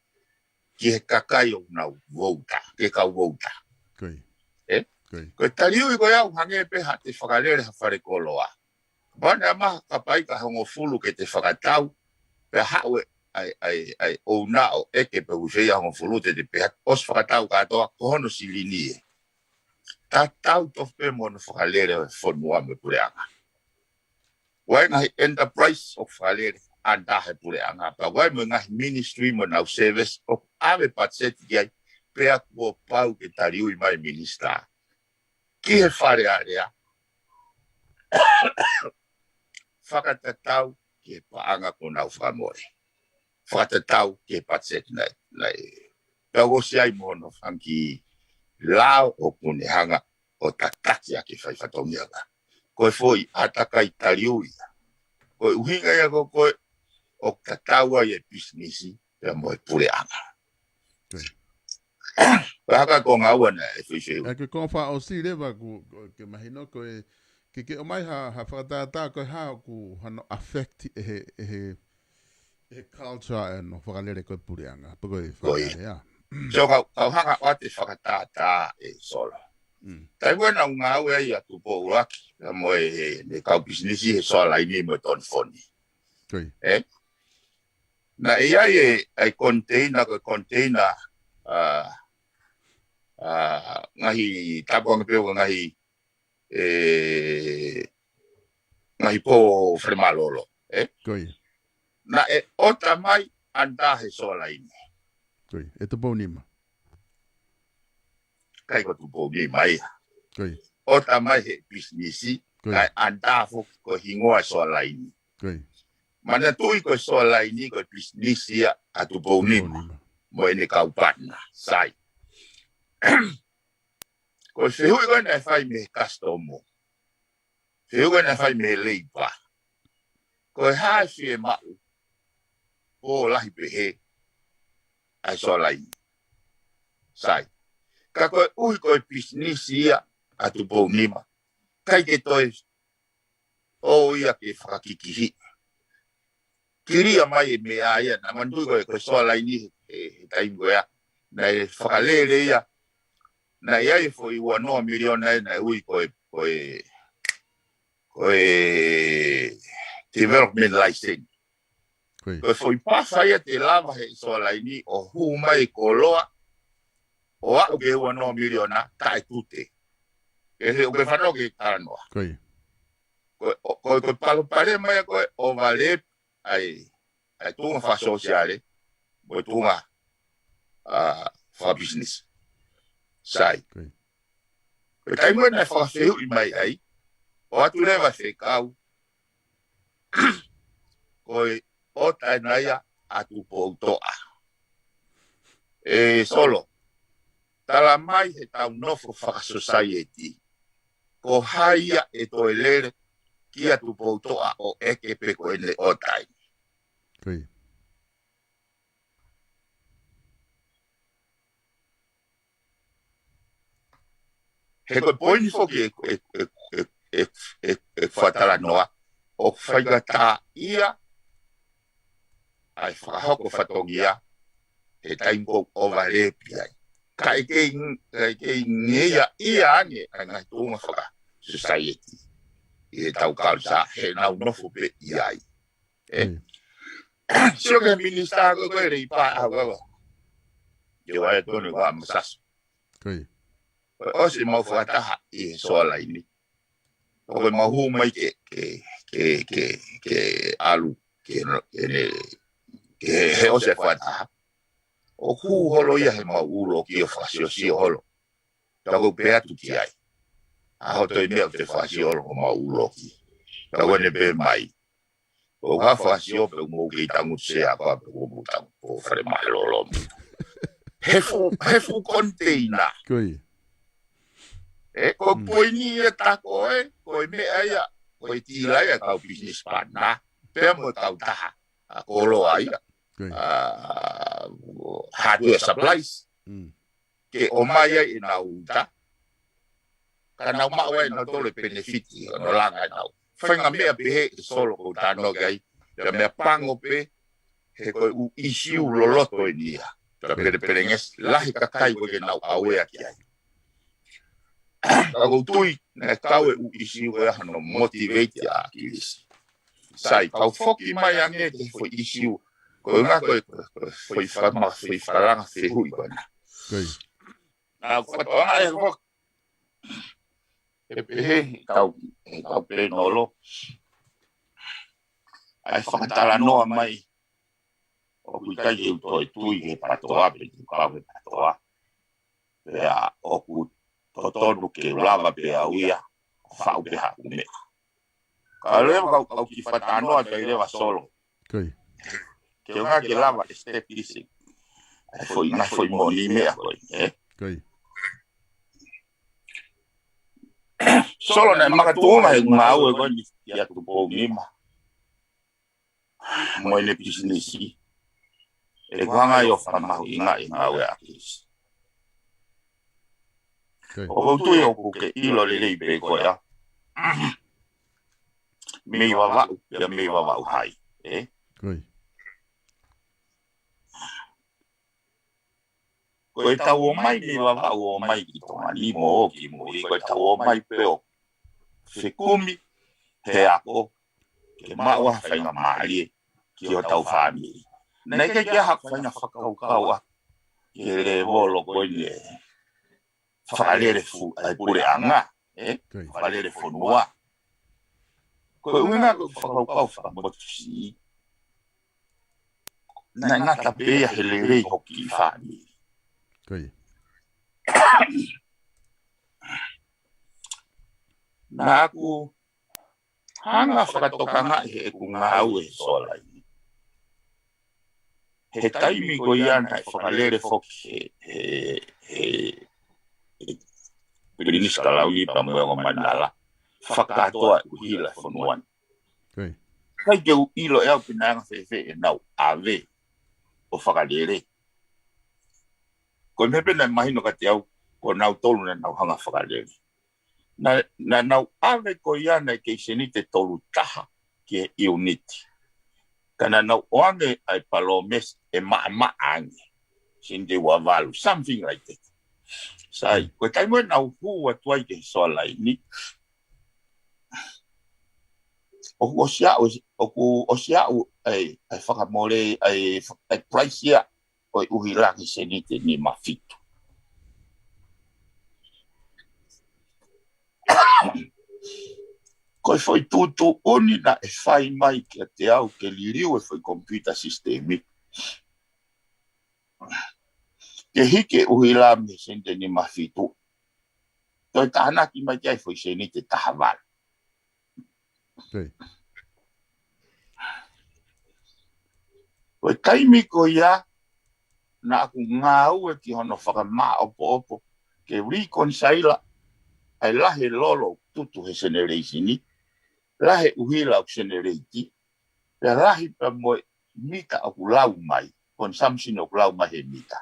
ki he kakai ʻoku nau vouta, ki he kau vouta. Ko ia. Ē? Ko ia. Ko e taliui ko ia ʻoku hangē pē ha te fakalele ha fale koloa. Pea ne ʻomai ha kapaika hongofulu ke te fakatau, pea haʻu e, ʻa e, ʻa e, ʻa e ʻouna ʻo ʻeke pe ʻoku ʻi fē ia hongofulu te te pehē, ʻosi fakatau kātoa ko hono silini ē. Tatau tofu pē mo hono fakalele ʻo e fonua mo e puleʻanga. ʻOku ʻi ai e ngaahi enterprise ʻoku fakalele under he puleʻanga, pea ʻoku ʻi ai mo e ngaahi ministry mo ʻenau service ʻoku ʻave patiseti ki ai, pea kuo pau ke taliui mai minisitā ki he Fale Alea, fakatatau ki he paʻanga kuo nau fakamole. Fakatatau ki he patiseti naʻe, naʻe. Pea ʻoku ʻosi ʻi ai mo hono fanga kiʻi lao ʻoku ne hanga ʻo tataki ʻaki e fai fatongia ka. Ko e foʻi ʻātakai taliui ia. Ko e ʻuhinga ia ko ē ʻoku tatau ai e pisinisi pea mo e puleʻanga. Ko ia. Pea haka ko e konga ua naʻe foʻi fehuʻi. ʻA ia ko e konga fakaʻosi leva ʻoku, ʻoku ke mahino ko e, ke ke ʻomai ha, ha fakatātā ko e hā ʻoku hano affect ʻe he, ʻe he, ʻe he culture ʻa hono fakalele ko e puleʻanga. Pe ko e Ko ia. Fale Alea. So kau, kau hanga ʻo ʻoatu e fakatātā ē Solo. Mm. Taimi ko ē naʻa ku ngāue ai ʻa Tupou ʻUluaki, pea mo e, ʻene kau pisinisi he Soalaini mo e Tonifoni. Ko ia. Ē? Naʻe ʻi ai e, ʻa e container, ko e container, ʻa, ʻa, ngaahi tapu ange pē ʻo ngaahi, ē, ngaahi pō fale mālōlō, ē? Ko ia. Naʻe ʻota mai under he Soalaini. Ko ia, ʻe Tupounima. ʻIkai ko Tupounima ia. Ko ia. ʻOta mai he pisinisi, Ko ia. kae under foki ko e hingoa Soalaini. Ko ia. Manatuʻi ko e Soalaini ko e pisinisi ia ʻa Tupounima. Tupounima. Mo ʻene kau partner, sai. Ko e fehuʻi ko ē naʻe fai mei he kasitomu. Fehuʻi ko ē naʻe fai mei he leipa. Ko e hā e fiemaʻu pō lahi pehē ʻa e Soalaini. Sai. Ka koeʻuhi ko e pisinisi ia ʻa Tupounima, ʻikai ke toe ʻoua ia ke fakakikihiʻi. Kilia mai e meʻa ia, naʻa manatuʻi ko e, ko e Soalaini he, he, he taimi ko ia. Naʻe fakalele ia. Naʻe ʻi ai e foʻi ua noa miliona ia, naʻe ui ko e, ko e, ko e development license. Ko ia. Ko e foʻi pafa ia te lava he Soalaini ʻo hū mai e koloa, ʻo aʻu ki he ua noa miliona taʻetute. Ke he, ʻoku ke fanongo ki he talanoa. Ko ia. Ko e, ko e, ko e palopalema ia ko e overlap ʻa e, ʻa e tuʻunga fakasōsiale, mo e tuʻunga, ʻa, fakapisinisi. Sai. Ko ia. Ko e taimi ko ē naʻe fakafehuʻi mai ai, ʻoatu leva e fekau, ko e ʻota ʻena ia ʻa Tupoutoʻa. ʻE Solo, tala mai he tau nofo fakasōsaieti, ko hai ia ʻe toe lele kia Tupoutoʻa ʻo ʻeke pe ko ʻene ʻota eni. Ko ia. He ko e poini foki e, e, e fakatalanoa, ʻoku faingataʻaʻia ʻa e fakahoko fatongia he taimi ko ē ʻoku overlap ai. Ka ʻe kei, ka ʻe kei ngeia ia ange ʻa e ngaahi tuʻunga fakasōsaieti ʻi he tau kalusā he nau nofo pē ʻi ai. Ē? Mm. Sio ki he minisitā ko ē ko e leipa ʻa ʻAuaua. Ke ʻai atu ʻeni ko ʻAmasaso. Ko ia. Ko e ʻosi ʻemau fakataha ʻi he Soalaini. ʻO ko ʻemau hū mai ke, ke, ke ke ke ʻalu ke no ke ne ke he ʻosi e fakataha. ʻOku holo ia he mau ʻuluaki ʻo fakasiosio holo. Tau pē atu ki ai. ʻA hoto e meʻa ʻoku te fakasio holo ko mau ʻuluaki. Tau ʻene pē mai. ʻOku hā fakasio pē ʻoku mou kei tangutu sea ko a pē ʻoku mou tangutu ko fale mahe lolomi. He fuʻu he fuʻu konteina. Ko ia. E ko poini ia tako e ko e meʻa ia ko e tila ia kau business partner pea mo e kau taha a koloa ia. Ko ia. A hardware supplies. Mm. Ke ʻomai ai ʻenau uta. Ka nau maʻu ai ʻenau tole penefiti ʻo nau langa ʻenau fainga meʻa pehē e solo ko tano ki ai. Pea meʻa pango pē he ko e ʻū ʻisiu loloto eni ia. Pea pelepelengesi lahi kakai ko ke nau ʻauea ki ai. Ka ʻoku ou tui naʻe kau e ʻū ʻisiu ko ia hano motivate a Kilisi. Sai, kau foki mai ange ke foʻi ʻisiu. Ko e ngā ko e foʻi fakama foʻi fakalanga fehuʻi ko ena. Ko ia. Nau fakatoanga e foki. E pehē he kau he kau pēnolo. ʻAi fakatalanoa mai. ʻOku ʻikai ke u toe tui ke patoa pe ke kau he patoa. Pea ʻoku totonu ke u lava pē au ia ʻo faʻu pē haʻaku meʻa. Ka leva kau kau ki fakatanoa tai leva solo. Ko ia. Ke unga ke lava e step isi. ʻAi foʻi ngai foʻi moni meʻa ko e. Ko ia. Solo naʻe makatuʻunga he ngāue ko eni kia Tupou Nima. Mo ʻene pisinisi. ʻE kuanga ʻio fakamahuʻinga e ngāue a Kilisi. Ko ia. ʻOku ou tui ʻoku ke ʻilo lelei pē ko ia. Mei Vavaʻu, pea mei Vavaʻu hai. E? Ko ia. Ko e tau ō mai mei Vavaʻu ō mai ki Tonga ni mo ō ki mui, ko e tau ō mai pē ʻo fekumi he ako ke maʻu ha faingamālie ki hotau fāmili. Naʻe ʻikai ke ʻi ai haku fainga fakakaukau ʻa ke lēvolo ko eni e fakalele fu ʻa e puleʻanga, e? Ko ia. Fakalele fonua. Ko e ʻuhinga ko e fakakaukau fakamotusi. Naʻe ngata pē ia he lelei hoku kiʻi fāmili. Ko ia. Naʻa ku hanga fakatokangaʻi heʻeku ngāue he sola ini. He taimi ko ia naʻe fakalele foki he he he he Pilinisi Kalauni pea mo e ongo Manala fakakātoa e ʻuhila e fonua ni. Ko ia. ʻIkai ke u ʻilo ʻe au pe naʻe anga fēfē ʻenau ʻave ʻo fakalele. Ko e meʻa pē naʻe mahino kiate au ko nautolu naʻa nau hanga fakalele. Naʻa naʻa nau ʻave ko ia naʻe kei seniti ʻe tolu taha ki he ʻiuniti. Ka naʻa nau ʻoange ʻa e palōmesi ʻe maʻamaʻa ange. Seniti ʻe ua valu, something like that. Sai, ko e taimi naʻa nau hū atu ai ki he sola ini. ʻOku ʻosi aʻu, ʻoku ʻosi aʻu ʻa e, ʻa e fakamole, ʻa e, ʻa e price ia ʻo e ʻuhila ki he seniti ʻe nima fitu. Ko e foʻi tuʻutuʻuni naʻe fai mai kiate au ke liliu e foʻi computer system. Ke hiki e ʻuhila mei he seniti ʻe nima fitu. Toe tānaki mai ki ai foʻi seniti ʻe taha valu. Ko e taimi ko ia, naʻa ku ngāue ki hono fakamāʻopoʻopo, ke reconcile, ʻa e lahi e lolo ʻoku tutu he seneleisini, lahi e ʻuhila ʻoku seneleiti, pea lahi pea mo e mita ʻoku lau mai, consumption ʻoku lau mai he mita.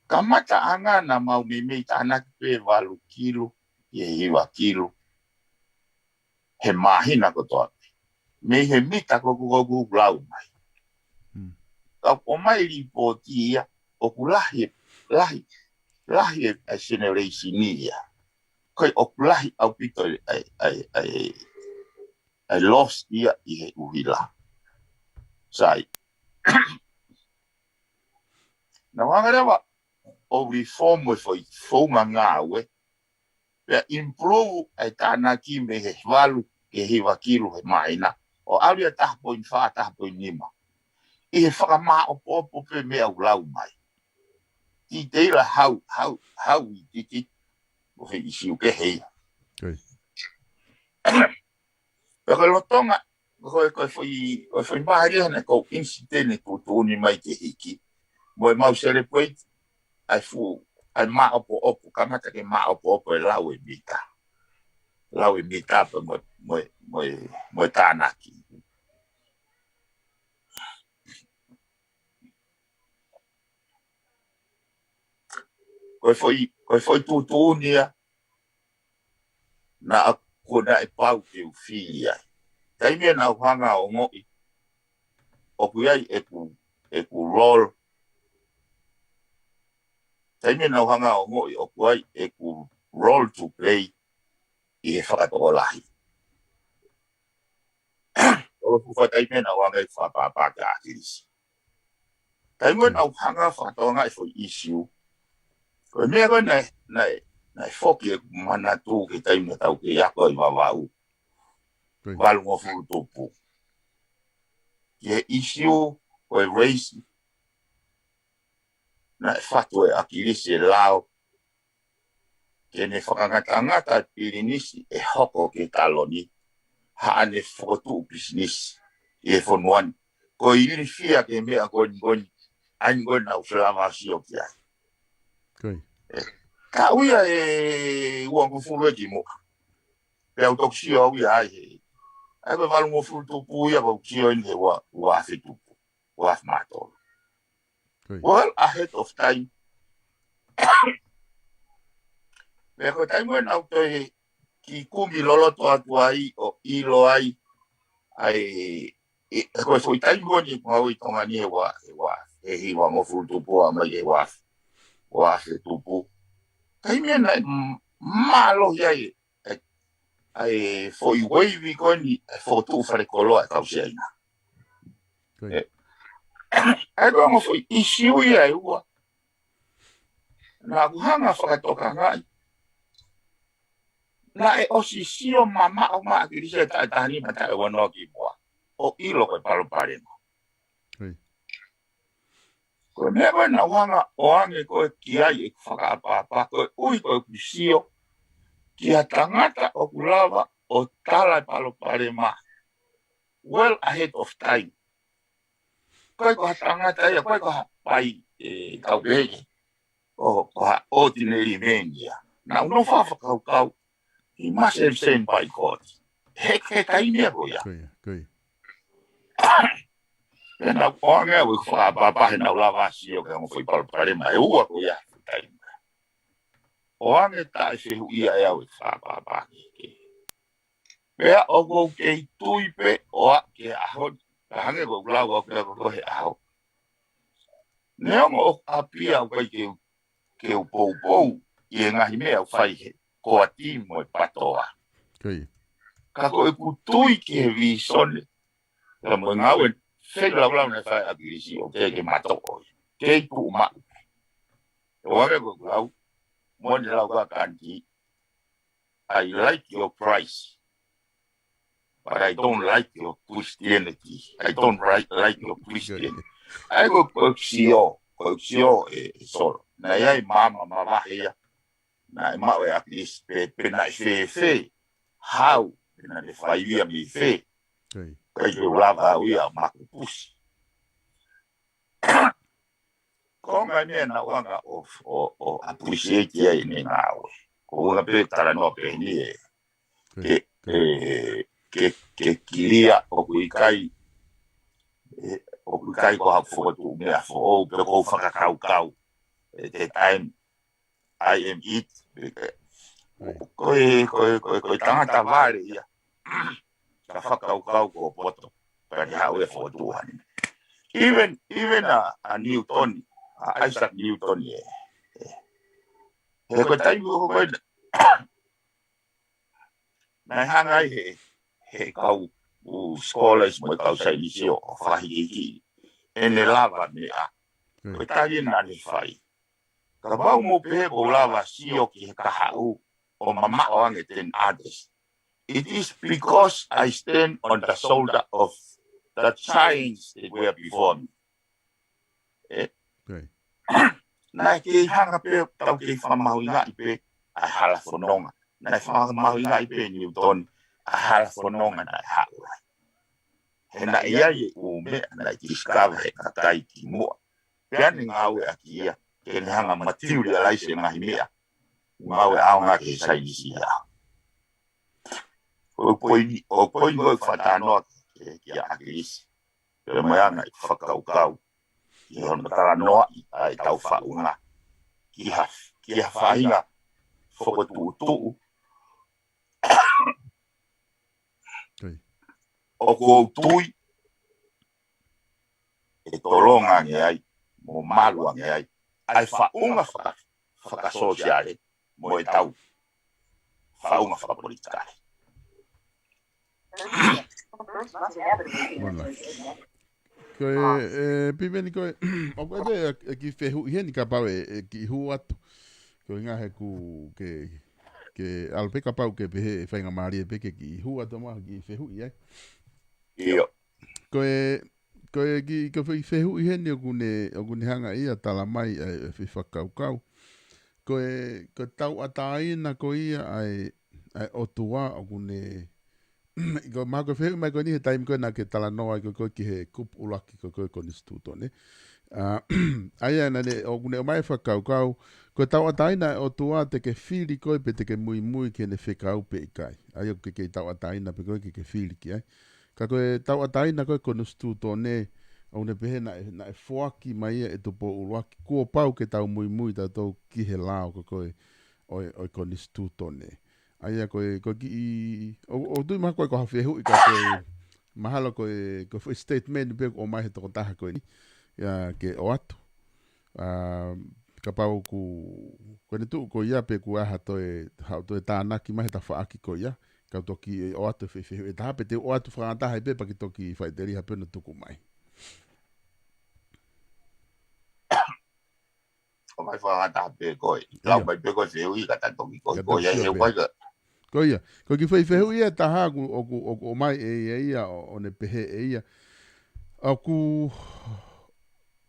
Kamata ʻanga naʻa mau meimei tānaki pē valu kilu, ʻi he hiva kilu. He māhina kotoa pē. Mei he mita ko ʻoku lau mai. Ka ʻomai lipooti ia, ʻoku lahi, lahi, lahi e, e seneleisini ia. Ko e ʻoku lahi ʻaupito e, e, e, e, e loss ia ʻi he ʻuhila. Sai. Naʻa ku hanga leva ʻo reform e foʻi founga ngāue. pea improve ʻa e tānaki mei he valu ki he hiva kilu he maina, ʻo ʻalu ia taha poini fā, taha poini nima. ʻI he fakamāʻopoʻopo pē meʻa ʻoku lau mai. Titeila hau, hau, hau ʻi titi, ʻo he ʻisiu kehe ia. Pea ko e lolotonga, ko e, ko e foʻi, ko e foʻi mahaki hana ko e incident ʻoku tuʻutuʻuni mai ke hiki. Mo e mau celebrate, ʻa e fuʻu, ʻa e māʻopoʻopo, kamata ke māʻopoʻopo e lau e mita. Lau e mita pea mo, mo, mo, mo e tānaki. Ko e foʻi, ko e foʻi tuʻutuʻuni ia, naʻa ko naʻe pau ke u fili ai. Taimi ia naʻa ku hanga ʻo ongoʻi, ʻoku ʻi ai ʻeku, ʻeku role. Taimi ia naʻa ku hanga ʻo ongoʻi, ʻoku ʻi ai ʻeku role to play ʻi he fakatokolahi. ʻOku fuʻu taimi ia naʻa ku hanga ʻo fakapapauʻi ʻa ʻAkilisi. Taimi ia naʻa ku hanga ʻo fakatokangaʻi e foʻi ʻisiu. Ko e meʻa ko ē naʻe, naʻe, naʻe foki ʻeku manatu ki he taimi naʻa tau kei ako ʻi Vavaʻu. Valungofulu tupu. Ki he ʻisiu, ko e race, naʻe fatu ʻe ʻAkilisi e lao ke ne fakangatangata e pilinisi ʻe hoko ki he taloni, haʻane fokotuʻu pisinisi ʻi he fonua ni. Ko e ilifia ki he meʻa ko eni ko eni, ʻa eni ko eni naʻa ku lava ʻo sio ki ai. Ka ʻoku ʻi ai e uangofulu ʻe kimuʻa. Pea u toki sio au ia ai he. ʻA ia ko e valungofulu tupu ia, pea u sio eni he ua, ua afe tupu. Ua afe mā tolu. Well ahead of time. Pea ko e taimi ia naʻa ku toe kiʻi kumi loloto atu ai ʻo ʻilo ai. ʻA e, e, ko e foʻi taimi ko eni ʻoku ou ʻi Tonga ni he ua, he ua, he hivangofulu tupu ʻo aʻu mai he ua, ua afe tupu. Taimi ia naʻe m-, mālohi ai ʻa e, ʻa e foʻi wave ko eni, ʻa e fokotuʻu falekoloa ʻa e kau Siaina. ʻA e, ko e ongo foʻi ʻisiu ia ʻe ua. Naʻa ku hanga ʻo fakatokangaʻi. Naʻe ʻosi sio mamaʻo mai ʻa ʻAkilisi he taʻu taha nima, taʻu ua noa kimuʻa. ʻO ʻilo ko e palopalema. Ko e meʻa ko ē naʻa ku hanga ʻo ʻoange ko ē ki ai ʻeku fakaʻapaʻapa, ko e ʻuhi ko ʻeku sio ki ha tangata ʻoku lava ʻo tala e palopalema well ahead of time. ʻIkai ko ha tangata ia, ʻikai ko ha pai, e, kau pehē ke, ʻo, ko ha ordinary man ia. Naʻa ku nofo ʻo fakakaukau, he must have sent by God. He, he taimi ia ko ia. Pea naʻa ku ʻoange au ʻeku fakaʻapaʻapa he naʻa ku lava ʻo sio ki he ongo foʻi palopalema ʻe ua ko ia he taimi ia. ʻOange taʻefehuʻia ʻe au ʻeku fakaʻapaʻapa ki he. Pea ʻoku ou kei tui pē ʻo aʻu ki he ʻaho ni, ka hangē ko ʻeku lau ʻaʻaku pē ko e ʻaho. Neongo ʻoku ʻapi au ʻikai ke u, ke u poupou ʻi he ngaahi meʻa ʻoku fai he koati mo e patoa. Ka ko ʻeku tui ki he vīsone, ka mo e ngāue feilaulau naʻe fai ʻe ʻAkilisi ʻoku teʻeki ke matoʻo ia. Kei tuʻu maʻu. ʻOange ko ʻeku lau, mo ʻene lau ʻa Gandhi, I like your price, but I don't like your Christianity. I don't like, like your Christian. ʻA ia ko, ko ʻeku sio, ko ʻeku sio e, e Solo. Naʻe ʻi ai e maama mavahe ia. Naʻe maʻu ʻe ʻAkilisi pe, pe naʻe fēfē. Hau, pe naʻe fai ia mei fē. ʻIkai ke u lava au ia ʻo makupusi. Ko e ngaahi meʻa naʻa ku hanga ʻo, ʻo, ʻo appreciate ai ʻene ngāue. Ko e ʻuhinga pē talanoa pē ni ē. Ke, ke, ke, ke kilia ʻoku ʻikai, e, ʻoku ʻikai ko ha fokotuʻu meʻa foʻou, pe ko e fakakaukau. At the time, I am it. Ko e, ko e, ko e, ko e tangata vale ia. Ka fakakaukau ko poto. Ka ne haʻu e fokotuʻu heni. Even, even ʻa, ʻa Newton, ʻa Isaac Newton ē. He ko e taimi ko ē naʻe hanga ai he, he kau ʻū scholars mo e kau saienisi ʻo fakahikihiki ʻene lavameʻa. Ko e tali naʻa ne fai. Kapau mou pehē ʻoku ou lava sio ki he kahaʻu, ʻo mamaʻo ange than others. It is because I stand on the shoulder of the giants that were before me. Eh? Naʻe kei hanga pē ʻo tau kei fakamahuʻingaʻi pē ʻa e hala fononga. Naʻe fakamahuʻingaʻi pē ʻe Niutoni ʻa e hala fononga naʻe haʻu ai. He naʻe ʻi ai e ʻū meʻa naʻe discover he kakai kimuʻa. Pea ne ngāueʻaki ia ke ne hanga ʻo materialize e ngaahi meʻa ʻoku ngāue ʻaonga ki he saienisi ia. ʻOku ou poini, ʻoku ou poini ʻo fakatalanoa ki, ki, kia ʻAkilisi. Pea mo e anga ʻeku fakakaukau ki hono talanoaʻi ʻa ʻetau faʻunga ki ha, ki ha faʻahinga fokotuʻutuʻu ʻoku ou tui ʻe tolonga ange ai mo malu ange ai ʻa e faʻunga faka, fakasōsiale mo ʻetau faʻunga fakapolitikale. Ko e, e, Piveni ko e, ʻoku ʻi ai e, e kiʻi fehuʻi heni kapau ʻe, ʻe kiʻi hū atu. Ko e ngaahi ʻoku ke, ke ʻalu pē kapau ke pehē ʻe faingamālie pē ke kiʻi hū atu mo ha kiʻi fehuʻi ai. ʻIo. Ko e, ko e kiʻi, ko e fehuʻi heni ʻoku ne, ʻoku ne hanga ia talamai ʻa e, e fakakaukau. Ko e, ko e tauʻatāina ko ia ʻa e, ʻa e ʻOtua ʻoku ne, ko e mahalo ko e fehuʻi mai ko eni he taimi ko ē naʻa ke talanoa ai ko ē ki he kupu ʻuluaki ko ē ko e konisitūtone. ʻA, ʻa ia naʻa ne, ʻoku ne ʻomai e fakakaukau, ko e tauʻatāina ʻa e ʻOtua te ke fili koe pe te ke muimui ki heʻene fekau pe ʻikai. ʻA ia ʻoku ke kei tauʻatāina pē koe ke ke fili ki ai. Ka ko e tauʻatāina ko ē konisitūtone, ʻoku ne pehē naʻe, naʻe foaki mai ia ʻe Tupou ʻUluaki, kuo pau ke tau muimui tautolu ki he lao ko ē ʻo e, ʻo e konisitūtone. ʻA ia ko e, ko e kiʻi, ʻo, ʻo tui mahalo ko e ko ha fehuʻi ka ko e, mahalo ko e, ko e foʻi statement pē ʻoku ʻomai he tokotaha ko eni, ia ke ʻoatu. ʻA, kapau ʻoku, ko ʻene tuʻu ko ia pe ʻoku ʻi ai ha toe, ha toe tānaki mai he tafaʻaki ko ia, kau toki ʻoatu e fe, fehuʻi ʻe taha pe te u ʻoatu fakangataha ai pē pea ke toki faʻiteliha pē ʻo tuku mai. ʻOmai fakangataha pē koe. Lau mai pē koe fehuʻi ka ta toki koe. Ko ia, he koe ka. Ko ia. Ko e kiʻi foʻi fehuʻi ʻe taha ʻoku, ʻoku, ʻoku ʻomai ʻe ia, ʻo, ʻo ne pehē ʻe ia. ʻOku,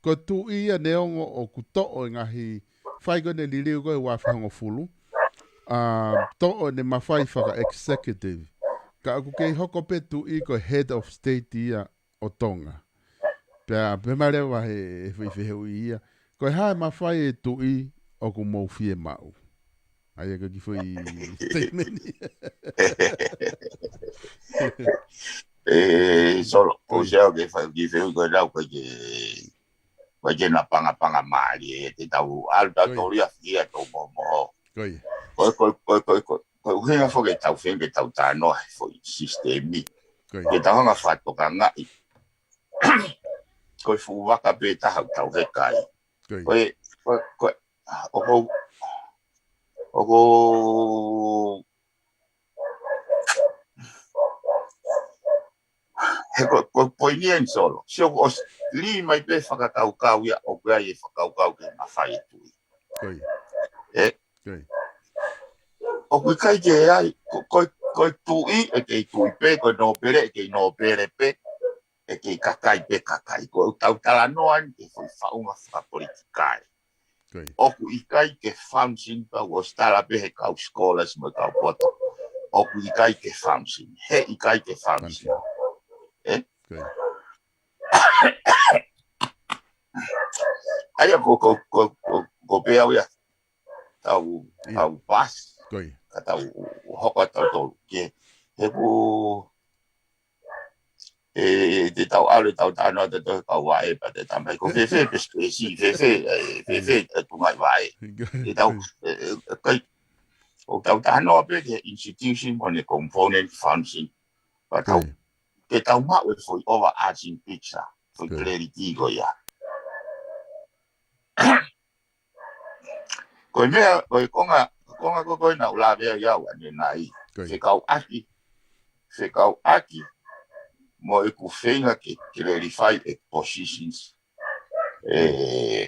ko e tuʻi ia neongo ʻoku toʻo e ngaahi fai ko ʻene liliu ko ē ua fahongofulu. ʻA, toʻo ʻene mafai faka-executive. Ka ʻoku kei hoko pē tuʻi ko e head of state ia ʻo Tonga. Pea, pea ma leva he, he foʻi fehuʻi ia. Ko e hā e mafai e tuʻi ʻoku mou fiemaʻu. ʻA ia ko e kiʻi foʻi statement ia. E, Solo, ko se au ke fai kiʻi fehuʻi ko e lau ko e ke, ko e ke na pangapanga mālie, ʻe te tau, ʻalu tau tōlia fia tau momoho. Ko ia. Ko, ko, ko, ko, ko, ko, ʻuhinga foki ʻetau feinga ke tau talanoa he foʻi sisitemi. Ko ia. Ke tau hanga fakatokangaʻi. Ko e fuʻu vaka pē taha ʻoku tau heka ai. Ko ia. Ko e, ko e, ko e, ʻoku, ʻoku, he ko, ko e poini eni Solo. Sio ko ʻosi lī mai pē fakakaukau ia ʻoku ʻi ai e fakakaukau ke mafai e tuʻi. Ko ia. Ē? Ko ia. ʻOku ʻikai ke ʻi ai, ko, ko, ko e tuʻi, ʻe kei tuʻi pē, ko e nōpele, ʻe kei nōpele pē, ʻe kei kakai pē kakai. Ko ʻetau talanoa eni ki he foʻi faʻunga fakapolitikale. Ko ia. ʻOku ʻikai ke function pea ʻoku ʻosi tala pē he kau scholars mo e kau poto. ʻOku ʻikai ke function. He ʻikai ke function. Function. Ē? Ko ia. ʻA ia ko, ko, ko, ko, ko pē au ia. Tau, ia. Tau pass. Ko ia. Ka tau hoko atu tolu. Ke, he ʻoku ʻe, te tau ʻalu ʻo tau talanoa atu he kau vaʻe pea te tamai ko fēfē pē space, fēfē, ʻe, fēfē, ʻe, tungai vaʻe. Ko ia. Te tau, ʻe, ʻe, kai, ʻo tau talanoa pē ki he institution mo ʻene component function. Pea tau, ko ia. Ke tau maʻu e foʻi overarching picture, foʻi, ko ia, clarity ko ia. Ko e meʻa, ko e konga, konga ko ē naʻa ku lave ai au ʻanenai. Ko ia. Fekauʻaki, fekauʻaki mo ʻeku feinga ke, ke clarify e positions, ē,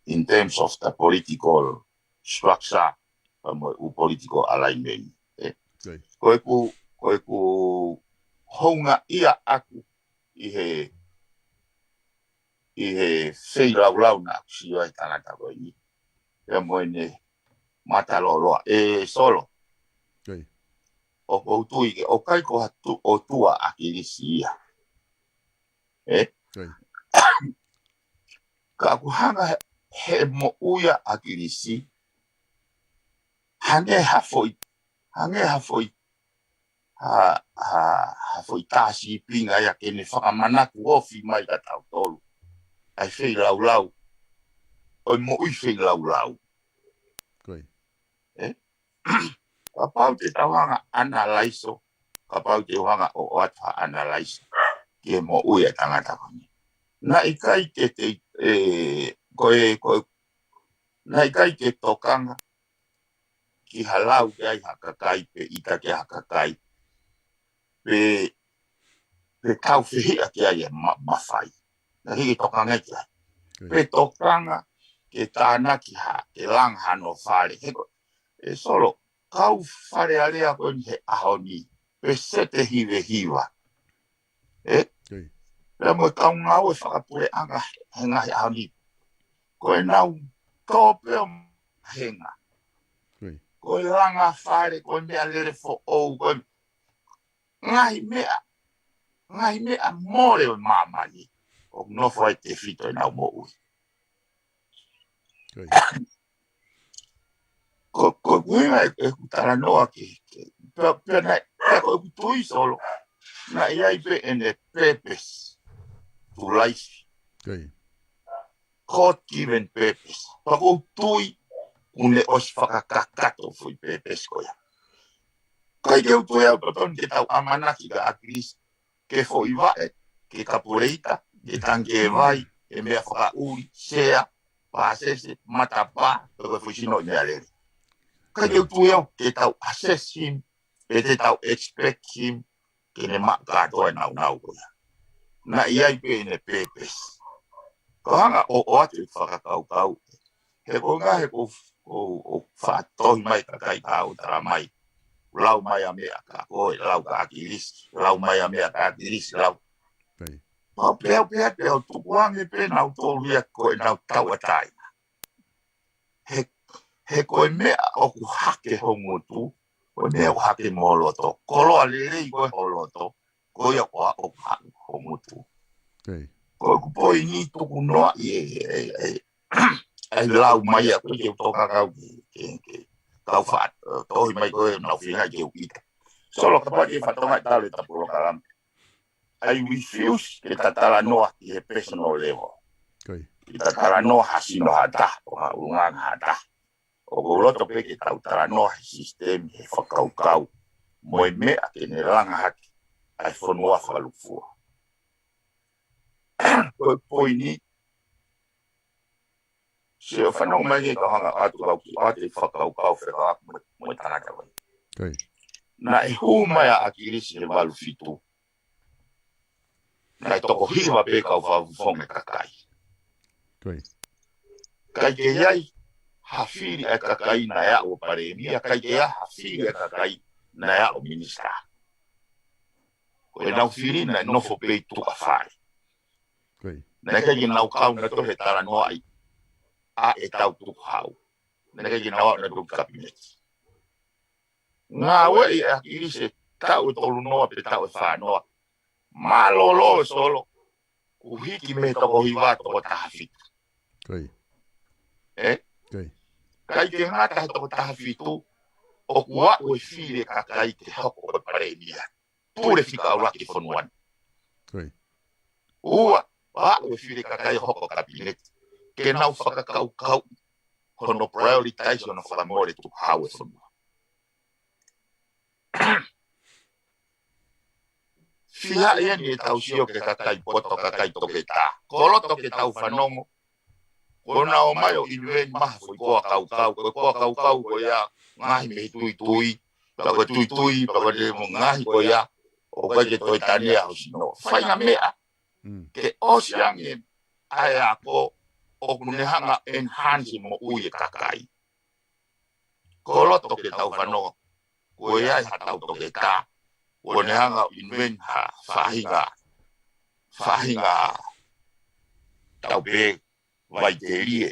in terms of the political structure pea mo e ʻū political alignment. Ē? Ko ʻeku, ko ʻeku houngaʻia ʻaku ʻi he, ʻi he feilaulau naʻa ku sio ai he tangata ko eni. Pea mo ʻene mata loloa. ʻE Solo. ʻOku ou tui ke, ʻoku ʻikai ko ha tu-, ʻOtua ʻa ʻAkilisi ia. Ē? Ka ʻoku hanga he, he moʻui ʻa ʻAkilisi, hangē ha foʻi, hangē ha foʻi, ha, ha, ha foʻi tā sīpinga ia ke ne fakamanatu ofi mai kia tautolu ʻa e feilaulau, ʻo e moʻui feilaulau. Ē? Kapau te tau hanga ʻo analaiso, kapau te u hanga ʻo ʻoatu ha analaiso ki he moʻui ʻa e tangata ko eni. Naʻe ʻikai ke te, ē, ko e, ko e, naʻe ʻikai ke tokanga ki ha lau ki ai ha kakai pe ʻita ki ai ha kakai. Pe, pe tau fehiʻa ki ai e ma-, mafai. Naʻe ʻikai ke tokanga ki ai. Pe tokanga ke tānaki ha, ke langa hano fale. He ko, ʻe Solo, kau Fale Alea ko eni he ʻaho ni, pe sete hivehiva. Ē? Pea mo e kau ngāue fakapuleʻanga he ngaahi ʻaho ni. Ko ʻenau tō pē ʻo mahenga. Ko e langa fale, ko e meʻalele foʻou, ko e ngaahi meʻa, ngaahi meʻa mole ʻo māmani. ʻOku nofo ai tefito ʻenau moʻui. Ko, ko e ʻuhinga ʻeku, ʻeku talanoa ke, ke, pea, pea naʻe, pea ko ʻeku tui Solo, naʻe ʻi ai pē ʻene purpose to life. God given purpose. Pea ʻoku ou tui, kuo ne ʻosi fakakakato foʻi purpose ko ia. ʻIkai ke u tui au pea tonu ke tau ʻamanaki kia ʻAkilisi ke foʻi vaʻe, ke kapuleita, ke tangi e vai, ke meʻa fakaʻuli, sea, pāsese, matapā, pe ko e foʻi sino ʻi meʻalele. ʻIkai ke u tui au ke tau assess him, pe te tau expect him ke ne maʻu kātoa e nāunau ko ia. Naʻe ʻi ai pē ʻene purpose. Ko e hanga ʻo, ʻoatu e fakakaukau. He ko e ʻuhinga he ko, ko, ʻoku faʻa tohi mai e kakai ka u tala mai. Lau mai ʻa e meʻa kia koe, lau kia ʻAkilisi, lau mai ʻa e meʻa kia ʻAkilisi, lau. Pea, pea, pea, pea, ʻo tukuange pē nautolu ia ko ʻenau tauʻatāina. He, he ko e meʻa ʻoku hake ho ngutu, ko e meʻa ʻoku hake mo ho loto. Koloa lelei ko ē ho loto, ko ia ko ā ʻoku haʻu ho ngutu. Ko ʻeku poini tuku noa ʻi he, he, he, he lau mai ʻaku ke u tokanga au ke, ke, ke kau faʻa, ē, tohi mai ko ē ʻenau feinga ke u ʻita. Solo, kapau ʻe fatongia ʻetau polokalama. I refuse ke ta talanoa ki he personal level. Ke ta talanoa ha sino ha taha, ʻo ha ʻulungaanga ha taha. ʻOku ou loto pē ke tau talanoa he system, he fakakaukau. Mo e meʻa ke ne langa hake ʻa e fonua fakalūkufua. Ko e poini, sio fanongo mai ke kau hanga ʻo ʻoatu kau ki ʻoatu e fakakaukau fekauʻaki mo, mo e tangata ko ē. Naʻe hū mai ʻa ʻAkilisi he valu fitu. Naʻe toko hiva pē kau fakafofonga e kakai. ʻIkai ke ʻi ai ha fili ʻa e kakai naʻe aʻu ʻo palēmia, ʻikai ke ʻi ai ha fili ʻa e kakai naʻe aʻu ʻo minisitā. Ko ʻenau fili naʻe nofo pē ʻi tuʻa fale. Naʻe ʻikai ke nau kau nautolu he talanoaʻi ʻa ʻetau tukuhau. Naʻe ʻikai ke nau aʻu nautolu ki kapineti. Ngāueʻi ʻe ʻAkilisi e taʻu ʻe tolu noa pe taʻu ʻe fā noa. Mālōlō ʻe Solo, kuo hiki mei he toko hiva toko taha fitu. Ē? ʻIkai ke ngata he toko taha fitu, ʻoku aʻu e fili e kakai ke hoko ko e palēmia. Pule fika ʻuluaki e fonua ni. Ua, aʻu e fili e kakai hoko kapineti. Ke nau fakakaukau hono prioritize hono fakamole tukuhau e fonua. Fiha ia ni ʻetau sio ki he kakai poto, kakai toketā. Koloto ke tau fanongo. Ko ʻenau ō mai ʻo inu eni maha foʻi koa kaukau. Ko e koa kaukau ko ia ngaahi mei tuitui. Pea ko e tuitui, pea ko e mo e ngaahi ko ia. ʻOku ʻikai ke toe tanea ho sino. Faʻahinga meʻa. Ke ʻosi ange ʻa e ako ʻoku ne hanga ʻo enhance moʻui e kakai. koloto ke tau fanongo. Ko ia ʻi ha tau toketā. Ko ne hanga ʻo invent ha faʻahinga, faʻahinga tau pē vai telie.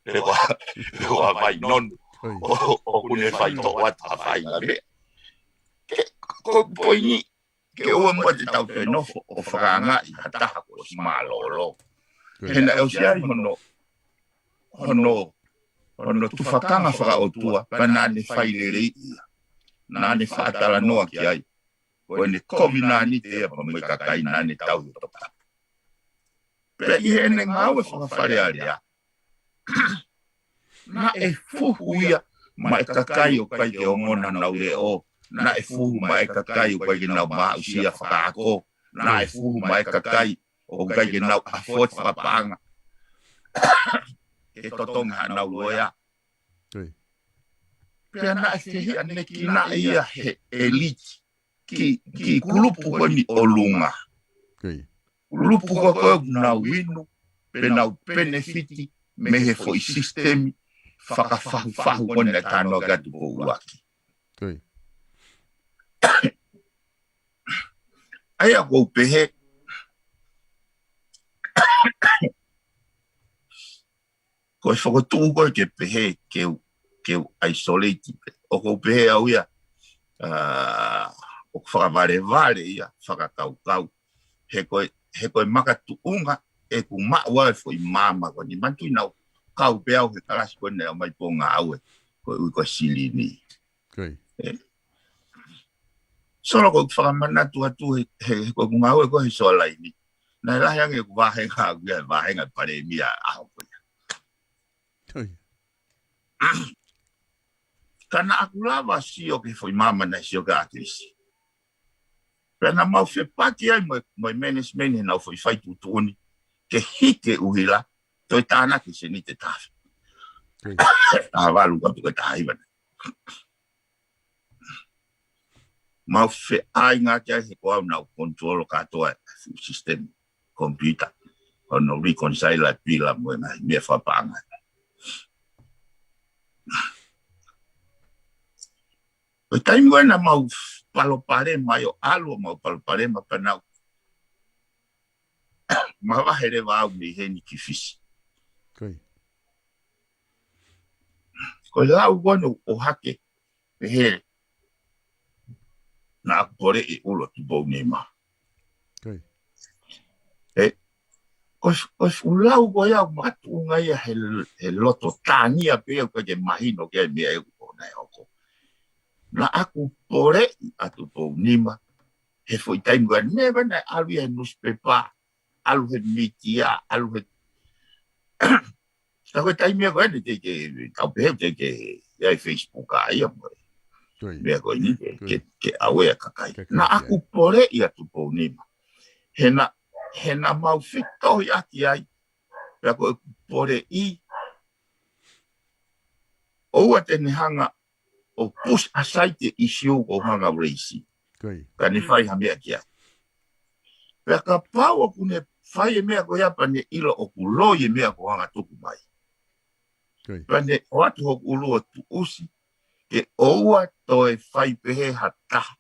Pe ko, pe ko vai nonu. ʻO, ʻo kune fai tō atu ha faʻahinga meʻa. Ke, ko poini, ke ʻoua muʻa te tau toe nofo ʻo fakaangaʻi ha taha kuo ʻosi mālōlō. He naʻe ʻosi ʻi ai hono, hono, hono tufakanga fakaʻotua, pea naʻa ne fai lelei ia. Naʻa ne faʻa talanoa ki ai. Ko ʻene kovinānite ia pea mo e kakai naʻa ne tauhi ʻo toputapu. Pea ʻi heʻene ngāue fakafalealea, naʻe fuhu ia maʻa e kakai ʻoku ʻikai ke ongona honau leʻo, naʻe fuhu maʻa e kakai ʻoku ʻikai ke nau maʻu aʻusia fakaako, naʻe fuhu maʻa e kakai ʻoku ʻikai ke nau afford fakapaʻanga ke totongi haʻanau loea. Pea naʻe fehiʻanekinaʻi ia he ʻeliti ki, ki he kulupu ko eni ʻolunga. Kulupu ko ē ʻoku nau inu, pe nau penefiti mei he foʻi sisitemi fakafahufahu ko eni naʻe talanoa ki ai Tupou ʻUluaki. ʻA ia ʻoku ou pehē, ko e fokotuʻu ko ē ke pehē ke u, ke u isolate pē. ʻOku ou pehē au ia, ʻa, ʻoku fakavalevale ia fakakaukau. He ko e, he ko e makatuʻunga ʻeku maʻu ʻa e foʻi maama ko eni, manatuʻi naʻa ku kau pē au he kalasi ko eni naʻe ʻomai pē ʻo ngāue, ko e ui ko e Silini. Solo, ko ʻeku fakamanatu atu he, he, he ko ʻeku ngāue ko ē he Soalaini, naʻe lahi ange ʻeku vāhenga ʻaʻaku ia he vāhenga palēmia ʻaho ko ia. Ka naʻa ku lava sio ki he foʻi maama naʻe sio ki ai ʻa ʻAkilisi. Pea naʻa mau fepaki ai mo e, mo e management heʻenau foʻi fai tuʻutuʻuni ke hiki e ʻuhila, toe tānaki e seniti ʻe taha fitu. Taha valu ka tuka taha hiva. Mau feʻainga ki ai he ko au naʻa ku control kātoa e fuʻu system computer. Hono reconcile e pila mo e ngaahi meʻa fakapaʻanga. Ko e taimi ko ē naʻa mau palopalema ai ʻo ʻalu ʻo mau palopalema pea naʻa ku mavahe leva au mei heni ki Fisi. Ko e lau ko ē naʻa ku ʻohake, pehē naʻa ku poleʻi e ʻulu ʻo Tupounima. Ē, ko e, ko e fuʻu lau ko ia ʻoku makatuʻunga ia he, he loto tānia pē ʻoku ʻikai ke mahino ki ai e meʻa ʻoku ʻosi hoko. Naʻa ku poleʻi ʻa Tupounima he foʻi taimi ko ē naʻe ʻalu ia he newspaper, ʻalu he mītia, ʻalu he Ka ko e taimi ko eni teʻeki ke, kau pehē teʻeki ke ʻi ai e Facebook ʻa ia mo e meʻa ko eni ke, ke, ke aware e kakai. Naʻa ku poleʻi ʻa Tupounima. He naʻa, he naʻa mau fetohiʻaki ai, pea ko ʻeku poleʻi, ʻoua te ne hanga ʻo push aside e issue ʻoku ou hanga ʻo raise. Ka ne fai ha meʻa ki ai. Pea kapau ʻoku ne fai e meʻa ko ia pea ne ʻilo ʻoku loi e meʻa ʻoku ou hanga ʻo tuku mai, pea ne ʻoatu hoku ʻulu ʻo tuʻusi ke ʻoua toe fai pehē ha taha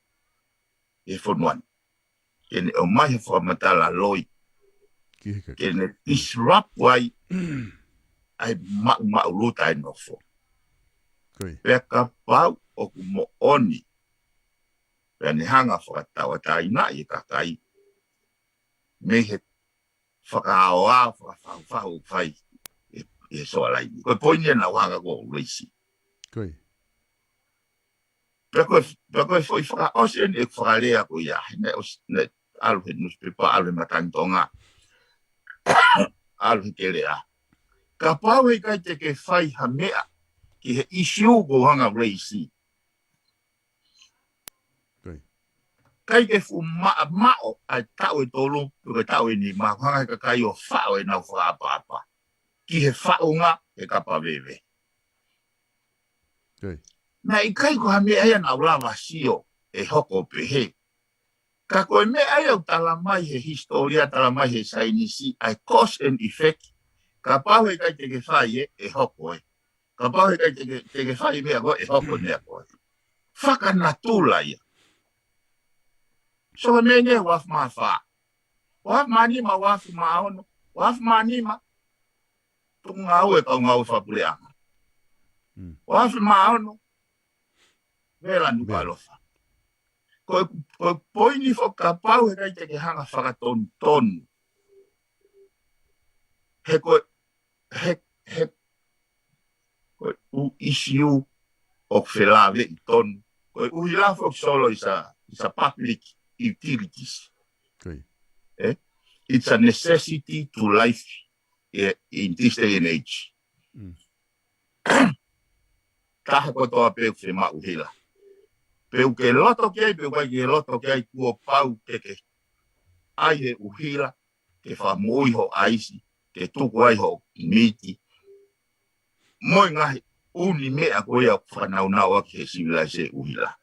he fonua ni. Ke ne ʻomai ha fakamatala loi. Ke ne disrupt ai ʻa e maʻumaʻuluta e nofo. Pea kapau ʻoku moʻoni, pea ne hanga ʻo fakatauʻatāinaʻi e kakai mei he fakaʻaoʻao, fakafahufahu ʻoku fai ʻe, ʻe Soalaini. Ko e poini ia naʻa ku hanga ʻo raise. Pea ko e, pea ko e foʻi fakaʻosi eni ʻeku fakalea ko ia, he naʻe ʻosi, naʻe ʻalu he newspaper, ʻalu he Matangi Tonga, ʻalu he Kelea. Kapau he ʻikai te ke fai ha meʻa ki he issue ʻoku ou hanga ʻo raise, ʻikai ke fuʻu maʻamaʻo ʻa e taʻu ʻe tolu, pe ko e taʻu ʻe nima, hanga he kakai ʻo faʻo ʻenau fakaʻapaʻapa ki he faʻunga e kapa veve. Naʻe ʻikai ko ha meʻa ia naʻa ku lava sio ʻe hoko pehē. Ka ko e meʻa ia ʻoku tala mai he hisitōlia, tala mai he saienisi, ʻa e cause and effect. Kapau he ʻikai te ke fai ē, ʻe hoko ē. Kapau he ʻikai te ke, te ke fai meʻa ko ē, ʻe hoko e meʻa ko ē. Fakanatula ia. So, meʻa ni ʻe uaafe mā fā. Uaafe mā nima, uaafe mā ono, uaafe mā nima. Tuku ngāue kau ngāue fakapuleʻanga. Mm. Uaafe mā ono, Vela Nukuʻalofa. Ko e, ko e poini foki kapau he ʻikai te ke hanga fakatonutonu. He ko e, he, he, ko e ʻū ʻisiū ʻoku felāveʻi tonu. Ko e ʻuhila foki Solo is a, is a public utilities. Ko ia. Eh? It's a necessity to life, eh, in this day and age. Mm. Taha kotoa pē ʻoku fiemaʻu ʻuhila. Pe ʻoku ke loto ki ai, pe ʻoku ʻikai ke loto ki ai, kuo pau ke ke ʻai e ʻuhila, ke fakamoʻui ho ʻaisi, ke tuku ai ho miti. Mo e ngaahi ʻū meʻa ko ia ʻoku fanauʻaki he sivilaise ʻuhila.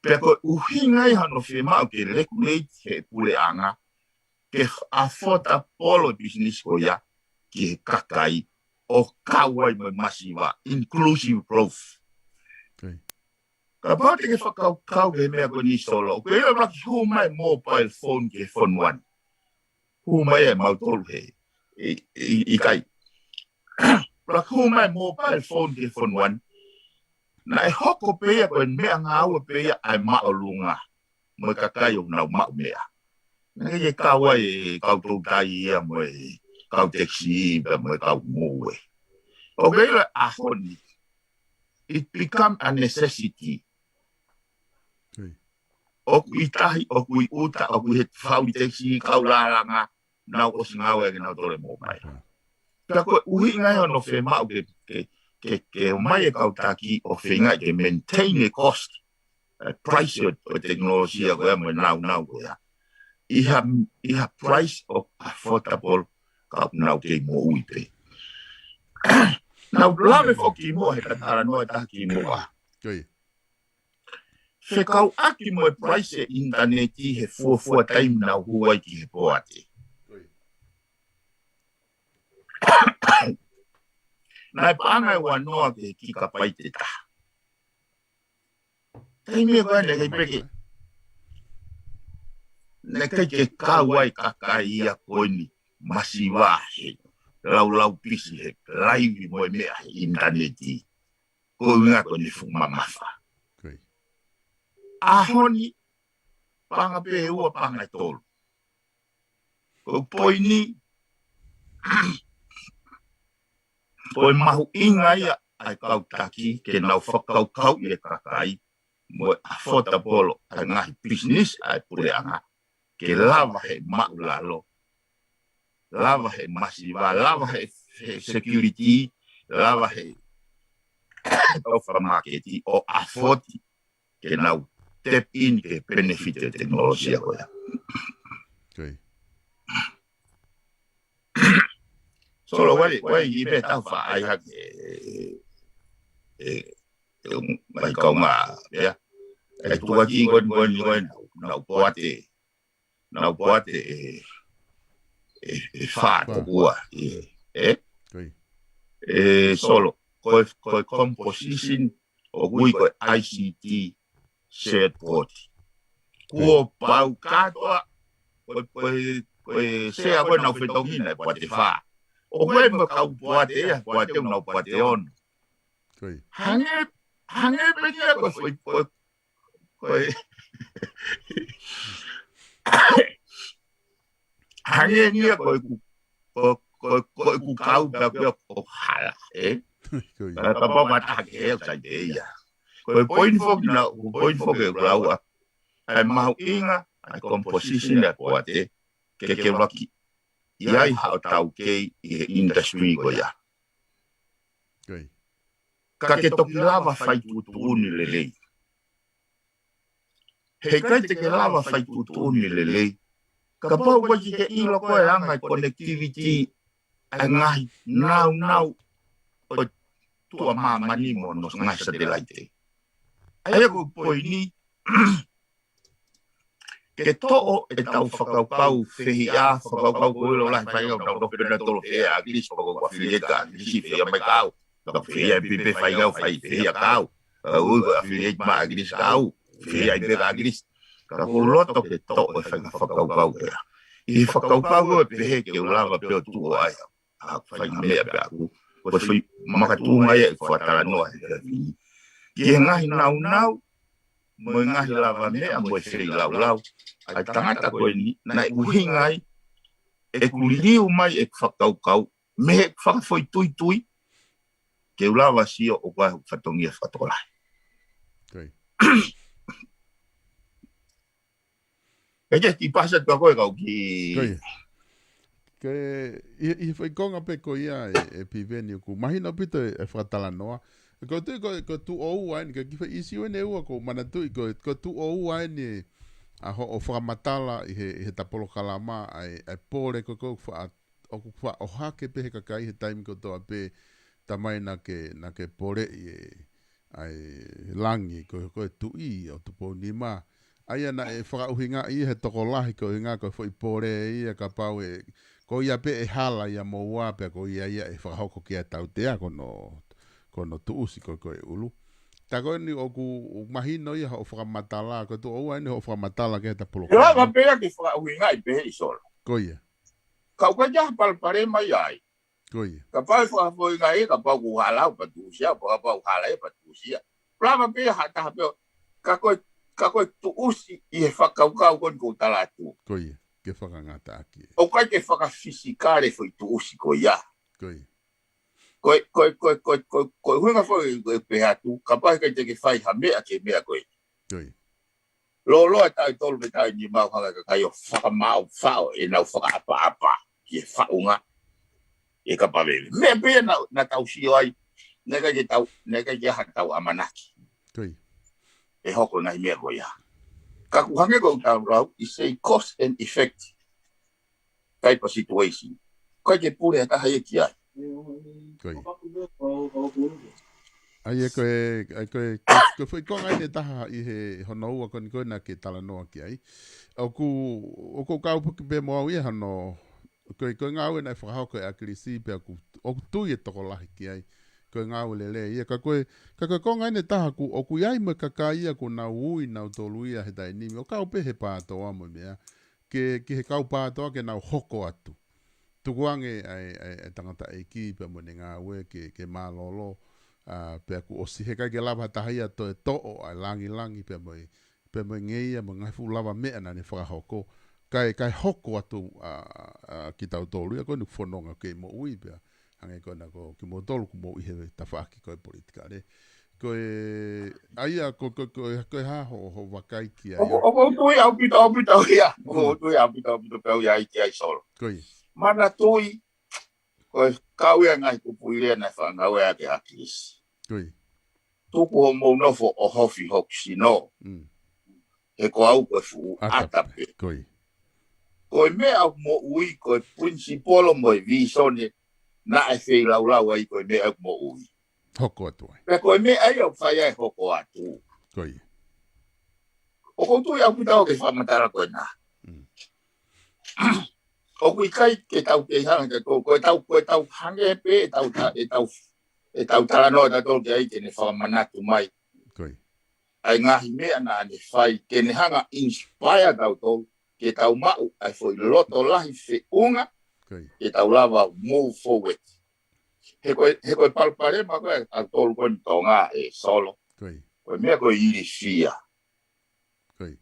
Pea ko e ʻuhinga ia hono fiemaʻu ke regulate he puleʻanga, ke affordable e business ko ia ki he kakai ʻo kau ai mo e masiva, inclusive growth. Okay. Kapau te ke fakakaukau ki he meʻa ko eni Solo, ko e ʻuluaki hū mai mobile phone ki he fonua ni. Hū mai ʻe mautolu he, ʻi, ʻi, ʻikai. ʻUluaki hū mai mobile phone ki he fonua ni. Naʻe hoko pē ia ko e meʻangāue pē ia ʻa e māʻolunga mo e kakai ʻoku nau maʻu meʻa. Naʻe ʻikai ke kau ai e kau toutai ia mo e kau taxi pea mo e kau ngoue. ʻOku ʻi ai e ʻaho ni, it become a necessity. Okay. ʻOku ʻi tahi, ʻoku ʻi ʻuta, ʻoku ʻi he fau ʻi taxi, kau lālanga, nau ʻosi ngāue ke nau tole mobile. Okay. Pea ko e ʻuhinga ia hono fiemaʻu ke, ke, ke, ke ʻomai e kau taki ʻo feinga ke maintain e cost, eh, price ʻo, ʻo e tekinolosia ko ia mo e nāunau ko ia. ʻI ha, ʻi ha price ʻoku affordable ka nau kei moʻui pē. Naʻa ku lave foki mo e talanoa ʻe taha kimuʻa. Ko ia. Fekauʻaki mo e price e ʻinitaneti he fuofua taimi naʻa ku hū ai ki he poate. Naʻe paʻanga ʻe uanoa ki he kikapaipe ʻe taha. Taimi ko ē naʻe ʻikai pē ke, naʻe ʻikai ke kau ai kakai ia ko eni masiva he laulau pisi he laivi mo e meʻa he ʻinitaneti. Ko e ʻuhinga ko eni fuʻu mamafa. Ko ia. ʻAho ni, paʻanga pē ʻe ua, paʻanga ʻe tolu. Ko e poini, ko e mahuʻinga ia ʻa e kau taki ke nau fakakaukauʻi e kakai mo e affordable ʻa e ngaahi business ʻa e puleʻanga. Ke lava he maʻulalo, lava he masiva, lava he, he security, lava he tau fakamaketi ʻo afford ke nau tap in ke benefit e tekinolosia ko ia. Okay. So, lo wale, wale i pe tau fa ai hake, e, e, e, mai kau ngā, ia. E tuaki ko eni, ko eni, ko eni, nau, nau poate, nau poate, e, e, e fā Fā. Tokua, e, e? Ko ia. E, Solo, ko e, ko e composition ʻoku ui ko e I C T shared board. Kuo pau kātoa, ko e, ko e, ko e sea ko ē nau fetongi na e poate fā. ʻOku ʻi ai mo e kau poate ia, poate ʻoku nau poate ono. Ko ia. Hangē, hangē pē ia ko e, ko e, ko e, ko e, hangē ia ko ʻeku, ko, ko, ko ʻeku kau pea ko ʻeku hala, e? Ko ia. Ka, kapau ʻe taha ke ʻai ʻe au sai te ia. Ko e poini foki naʻa, ko e poini foki ʻeku lau ʻa e mahuʻinga ʻa e composition ʻa e poate, ke, ke ʻuluaki ʻi ai haʻo taukei ʻi he industry ko ia. Ko ia. Ka ke toki lava fai tuʻutuʻuni lelei. He ʻikai te ke lava fai tuʻutuʻuni lelei kapau ʻoku ʻikai ke ʻilo koe ʻa e anga e connectivity ʻa e ngaahi nāunau ʻo e tuʻa māmani mo hono ngaahi satelaite. ʻA ia ko e poini, ke toʻo ʻetau fakakaukau fehiʻa, fakakaukau ko ē ʻoku lahi fai ʻetau nofo pē ʻa ʻAkilisi, fakakaukau ʻa Filieka ʻAkilisi, fehiʻa mai ka au. Ka fehiʻa pē pe fai ngau fai, fehiʻa ka au. Ka ui ko ʻAkilisi ma ʻAkilisi ka au. Fehiʻa pē ka ʻAkilisi. Ka ʻoku ou loto ke toʻo e fai fakakaukau pea. ʻI he fakakaukau ko ē pehē ke u lava pē ʻo tuʻu ai au. ʻA fai ngā meʻa pē ʻaku. Ko e fai makatuʻunga ia ʻeku fakatalanoa he efiafi ni. Ki he ngaahi naunau, mo e ngaahi lavameʻa, mo e feilaulau. ʻA e tangata ko eni, naʻe ʻuhinga ai, ʻeku liliu mai ʻeku fakakaukau, mei heʻeku fakafoʻituitui, ke u lava sio ʻoku ʻi ai hoku fatongia fakatokolahi. Ko ia. Ke ke ki pasa tua koe kau ki. Ko ia. Ke, ʻi, ʻi he foʻi konga pē ko ia ē, ē Piveni ʻoku mahino ʻaupito e, e fakatalanoa. Ko tu, ko, ko tuʻo ua eni, ke ki fai isi ene ua ko manatuʻi, ko, ko tuʻo ua eni ʻa hoʻo fakamatala ʻi he, ʻi he ta polokalama, ʻa e, ʻa e pole ko, ko fa-, ʻoku faʻa ʻohake pē he kakai he taimi kotoa pē tamai naʻa ke, naʻa ke poleʻi e, ʻa e langi ko, ko e tuʻi ʻo Tupounima. ʻA ia naʻe fakaʻuhingaʻi he tokolahi ko e ʻuhinga ko e foʻi pole ia kapau ē, ko ia pē ʻe hala ia mo ua pea ko ia ia ʻe fakahoko ki ai e tautea ko hono, ko hono tuʻusi ko, ko e ʻulu. Tā ko eni ʻoku mahino ia hoʻo fakamatala, ko tuʻo ua eni hoʻo fakamatala ki he ta polokalama. Lava pē ia ke fakaʻuhingaʻi pē ʻe Solo. Ko ia. Ka ʻoku ʻikai ha palopalema ia ai. Ko ia. Kapau ʻe fakafoʻi ngaahi, kapau ʻoku hala ʻo patusia, kapau ʻoku hala ʻe patusia. Lava pē ha taha pē ʻo, ka ko e, ka ko e tuʻusi ʻi he fakakaukau ko eni ʻoku ou tala atu. Ko ia, ke fakangataʻaki. ʻOku ʻikai ke fakafisikale foʻi tuʻusi ko ia. Ko ia. Ko e, ko e, ko e, ko e, ko e, ko e ʻuhinga foʻi ʻeku pehē atu, kapau ʻe ʻikai te ke fai ha meʻa ki he meʻa ko ē. Ko ia. Lōloa e taʻu ʻe tolu pe taʻu ʻe nima ʻoku hanga e kakai ʻo fakamaʻu faʻo ʻenau fakaʻapaʻapa ki he faʻunga ʻe kapaveve. Meʻa pē ia naʻa, naʻa tau sio ai, naʻe ʻikai ke tau, naʻe ʻikai ke ʻi ai haʻatau ʻamanaki. Ko ia. ʻE hoko e ngaahi meʻa ko ia. Ka ʻoku hangē ko ʻetau lau, it's a cause and effect type of situation. ʻIkai ke pule ha taha ia ki ai. Ko ia. ʻA ia ko e, ʻa ia ko e, ko e, ko e foʻi konga eni ʻe taha ʻi he hono ua ko eni ko ē naʻa ke talanoa ki ai. ʻOku, ʻoku kau pē mo au ia hono, ko e, ko e ngāue naʻe fakahoko ʻe ʻAkilisi pea ʻoku, ʻoku tui e tokolahi ki ai. Ko e ngāue lelei ia ka ko e, ka ko e konga eni ʻe taha ʻoku, ʻoku ʻi ai mo e kakai ia ʻoku nau ui nautolu ia he taimi ni. ʻO kau pē he PATOA mo e meʻa. Ke, ki he kau PATOA ke nau hoko atu. Tukuange ʻa e, ʻa e, ʻa e tangataʻeiki pea mo ʻene ngāue ke, ke mālōlō, ʻa, pea kuo ʻosi he ʻikai ke lava ha taha ia ʻo toe toʻo ʻa e langilangi pea mo e, pea mo e ngeia mo e ngaahi fuʻu lavameʻa naʻa ne fakahoko. Kae, kae hoko atu ʻa, ʻa, ʻa kitautolu ia ko eni ʻoku fononga ke moʻui pea. Hangē ko ena ko kimoutolu ʻoku mou ʻi he tafaʻaki ko e politikale. Ko e, ʻa ia, ko, ko, ko, ko e hā hoʻo, hoʻo vakai ki ai. ʻOku, ʻoku ou tui ʻaupito, ʻaupito ia. ʻOku ou tui ʻaupito, ʻaupito pē au ia ai ki ai Solo. Ko ia. Manatuʻi, ko e kau ia ngaahi kupuʻi lea naʻe fakangāueʻaki ʻe ʻAkilisi. Ko ia. Tuku hoʻomou nofo ʻo hofi hoku sino. Mm. He ko au ko e fuʻu ʻata pē. Ko ia. Ko e meʻa ʻoku moʻui, ko e principle mo e vīsone, naʻe feilaulau ai ko e meʻa ʻoku moʻui. Hoko atu ai. Pea ko e meʻa ia ʻoku fai ai hoko atu. Ko ia. ʻOku ou tui ʻaupito au ki he fakamatala ko ena. Mm. ʻOku ʻikai ke tau kei hanga ke tau, ko e tau, ko e tau hangē pē, ʻe tau ta-, ʻe tau, ʻe tau talanoa tautolu ki ai ke ne fakamanatu mai. Ko ia. ʻA e ngaahi meʻa naʻa ne fai, ke ne hanga inspire tautolu, ke tau maʻu ʻa e foʻi loto lahi feʻunga, Ko ia. ke tau lava move forward. He ko e, he ko e palopalema ko ē ʻa tautolu ko eni Tonga ē Solo. Ko ia. Ko e meʻa ko e ilifia. Ko ia.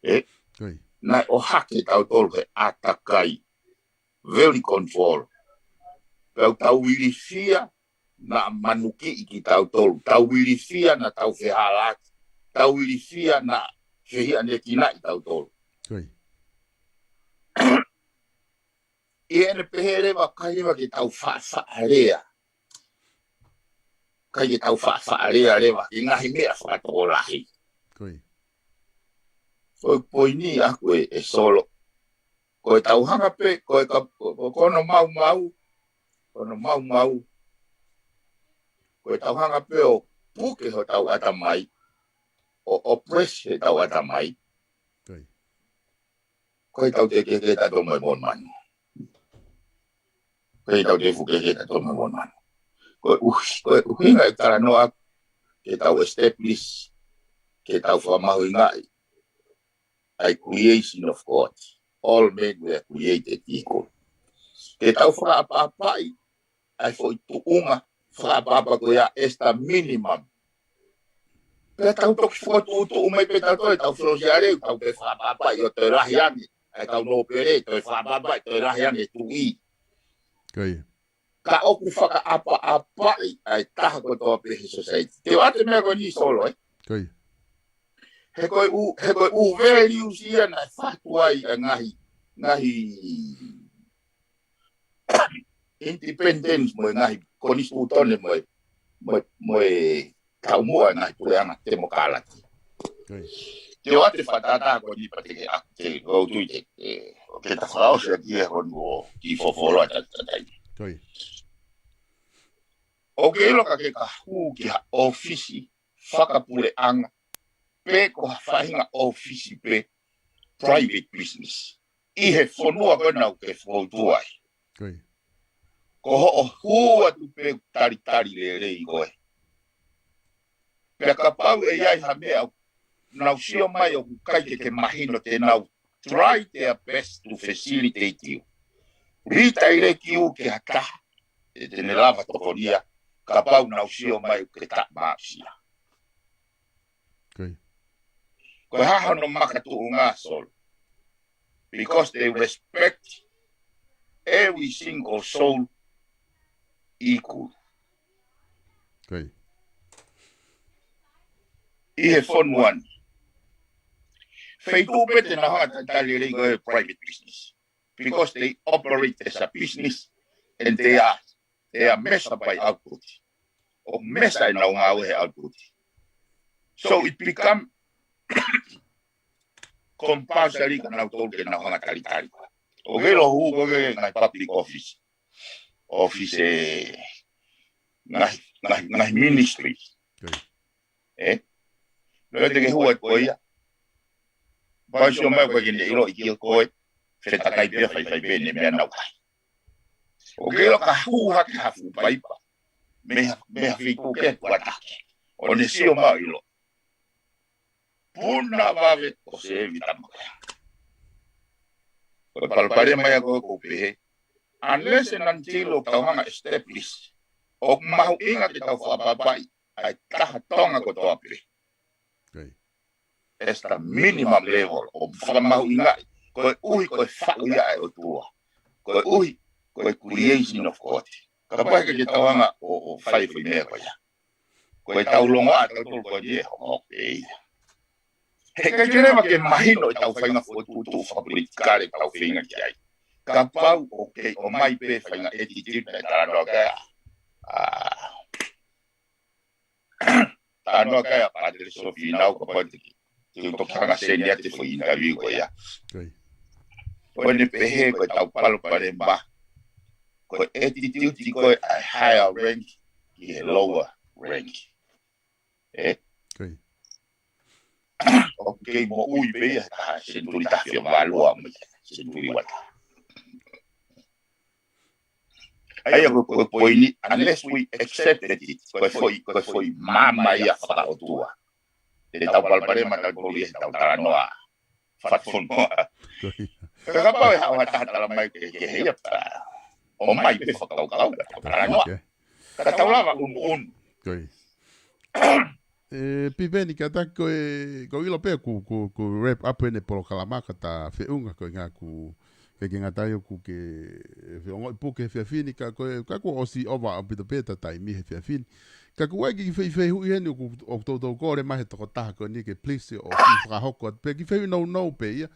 Ē? Ko ia. Naʻe ʻohake tautolu he ʻātakai. Very control. Pea ʻoku tau ilifia naʻa manukiʻi kitautolu. Tau ilifia naʻa tau fehālaaki. Tau ilifia naʻa fehiʻanekinaʻi tautolu. Ko ia. ʻI heʻene pehē leva ʻikai leva ke tau faʻafaʻalea. ʻIkai ke tau faʻafaʻalea leva, ʻi he ngaahi meʻa fakatokolahi. Ko ia. Ko e poini ʻaku ē, ē Solo. Ko e tau hanga pē, ko e ka, ko, ko, ko hono maumau, ko hono maumau. Ko e tau hanga pē ʻo puke hotau ʻatamai, ʻo oppress hotau ʻatamai. Ko ia. Ko e tau te ke ke ta to mai mon man. Ko e tau te fu ke ke ta to mai mon man. Ko e uhi, ko e uhi ngai talanoa ke tau establish, ke tau fakamahuʻingaʻi ʻa e creation of God. All men were created equal. Ke tau fakaʻapaʻapaʻi ʻa e foʻi tuʻunga fakaʻapaʻapa ko ia as the minimum. Pea tau toki fokotuʻutuʻu mai pē tau toe, tau folosi ale, tau pē fakaʻapaʻapaʻi ʻo toe lahi ange ʻa e kau nōpele, toe fakaʻapaʻapaʻi, toe lahi ange tuʻi. Ko ia. Ka ʻoku fakaʻapaʻapaʻi ʻa e taha kotoa pē he society. Te u ʻoatu e meʻa ko eni Solo, ē? Ko ia. He ko e ʻū, he ko e ʻū values ia naʻe fatu ai ʻa e ngaahi, ngaahi independence mo e ngaahi konisitūtone mo e, mo e, mo e taumuʻa ʻa e ngaahi puleʻanga temokalati. Ko ia. Te u ʻoatu e fakatātā ko eni pea te ke ʻa, te u tui te, ē, ʻo ke ta fakaʻosi ʻaki ia ko eni ʻo ki fofolo ʻa ta, ta, ta. Ko ia. ʻOku ke ʻilo ka ke ka hū ki ha ʻōfisi fakapuleʻanga, pe ko ha faʻahinga ʻōfisi pe private business ʻi he fonua ko ena ʻoku ke fou ai. Ko ia. Ko hoʻo hū atu pē ʻoku talitali lelei koe. Pea kapau ʻe ʻi ai ha meʻa ʻoku nau sio mai ʻoku ʻikai ke ke mahino, te nau try their best to facilitate you. Redirect you ki ha taha ʻe te ne lava tokonia, kapau nau sio mai ʻoku ke taʻemaʻusia. Ko ia. Ko e hā hono makatuʻunga Solo? Because they respect every single soul equal. Ko ia. ʻI he fonua ni. Feituʻu pē te nau hanga talitali lelei ko e private business. Because they operate as a business and they are, they are measured by output. ʻO measure ʻenau ngāue he output. So it become compulsory kia nautolu ke nau hanga talitali. ʻOku ke ʻilo hū ko e ngaahi public office. Office ē, ngaahi, ngaahi, ngaahi ministry. Ko ia. Ē? Loi te ke hū atu ko ia. Pea sio mai ko e ke ne ʻiloʻi kia koe. Fetakai pē faifai pē ʻene meʻa naʻa ku ʻai. ʻOku ke ʻilo ka hū hake ha fuʻu paipa mei ha, mei ha feituʻu kehe ʻoku ʻatā ke. ʻO ne sio mai ʻilo. Puna vave ʻo sevi tama ko ia. Ko e palopalema ia ko ē ʻoku ou pehē. Unless and until ʻoku tau hanga establish, ʻoku mahuʻinga ke tau fakaʻapaʻapaʻi ʻa e taha Tonga kotoa pē. Ko ia. As the minimum level ʻo fakamahuʻingaʻi. Koeʻuhi ko e faʻu ia ʻa e ʻOtua. Koeʻuhi ko e creation of God. Kapau ʻe ʻikai ke tau hanga ʻo, ʻo fai e foʻi meʻa ko ia, ko e tau longoaʻa tautolu ko eni ʻe hoko pē ia. He ʻikai ke leva ke mahino ʻetau faʻahinga fokotuʻutuʻu fakapolitikale ʻoku tau feinga ki ai. Kapau ʻoku kei ʻomai pē faʻahinga attitude naʻe talanoa ki ai ʻa, ā, talanoa ki ai ʻa Padre Sofinau, kapau te ke, te u toki hanga send atu e foʻi interview ko ia. Ko ia. Ko ʻene pehē ko ʻetau palopalema, ko e attitude ko ē ʻa e higher rank ki he lower rank. Ē? Ko ia. ʻOku kei moʻui pē ia he taha senituli taha fiva valu ʻo aʻu mai senituli ua taha. ʻA ia ko e, ko e poini, unless we accepted it, ko e foʻi, ko e foʻi maama ia fakaʻotua. Te tau palopalema tautolu ia he tau talanoa fakafonua. Ko ia. Ka kapau ʻe haʻu ha taha talamai ke, ke he ia pea ʻomai pē fakakaukau ka tau talanoa. Ka tau lava ʻunuʻunu. Ko ia. ʻE, Piveni, ka ta ko e, ko e ʻilo pē ʻoku, ʻoku, ʻoku wrap up ʻene polokalama ka ta feʻunga ko e ngaahi ʻoku, ke ke ngata ai ʻoku ke, ʻe, feʻunga ʻi puke he efiafi ni ka ko e, ka kuo ʻosi ʻova ʻaupito pē ʻeta taimi he efiafi ni. Ka ʻoku ʻi ai e kiʻi fehuʻi heni ʻoku, ʻoku toutou kole mai he tokotaha ko eni ke please ʻo kiʻi fakahoko atu pē kiʻi fehuʻi nounou pē ia.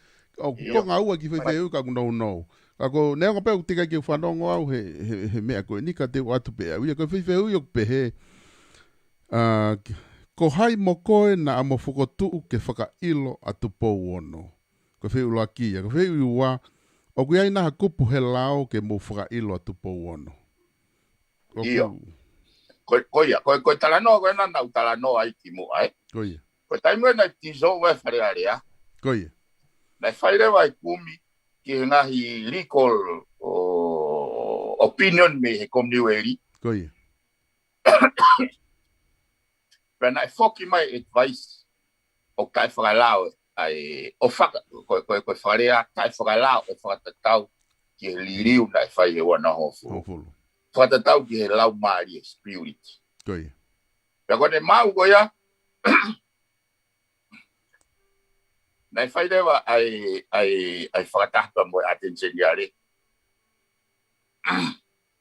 ʻOku konga ua kiʻi fehuʻi ka ʻoku nounou. Ka ko e neongo pē ʻoku teʻeki ai ke u fanongo au he, he, he meʻa ko eni ka te u ʻoatu pē au ia. Ko e fehuʻi ʻoku pehē, ā, ko hai mo koe naʻa mo fokotuʻu ke fakaʻilo ʻa Tupou Ono? Ko e fehuʻi ʻuluaki ia. Ko e fehuʻi ua, ʻoku ʻi ai nai ha kupu he lao ke mou fakaʻilo ʻa Tupou Ono? ʻIo. Ko, ko ia, ko, ko e talanoa ko ena naʻa ku talanoa ai kimuʻa, ē? Ko ia. Ko e taimi ko ē naʻe dissolve ai e Fale Alea. Ko ia. Naʻe fai leva e kumi ki he ngaahi legal ʻo opinion mei he Commonwealth. Ko ia. Pea naʻe foki mai advice ʻo kae fakalao ai, ʻo faka-, ko, ko, ko e fakalea, kae fakalao ʻo fakatatau ki he liliu naʻe fai he ua noa hongofulu. Hongofulu. Fakatatau ki he laumālie, spirit. Ko ia. Pea ko ʻene maʻu ko ia, naʻe fai leva ai, ai, ai fakataha mo e Attorney General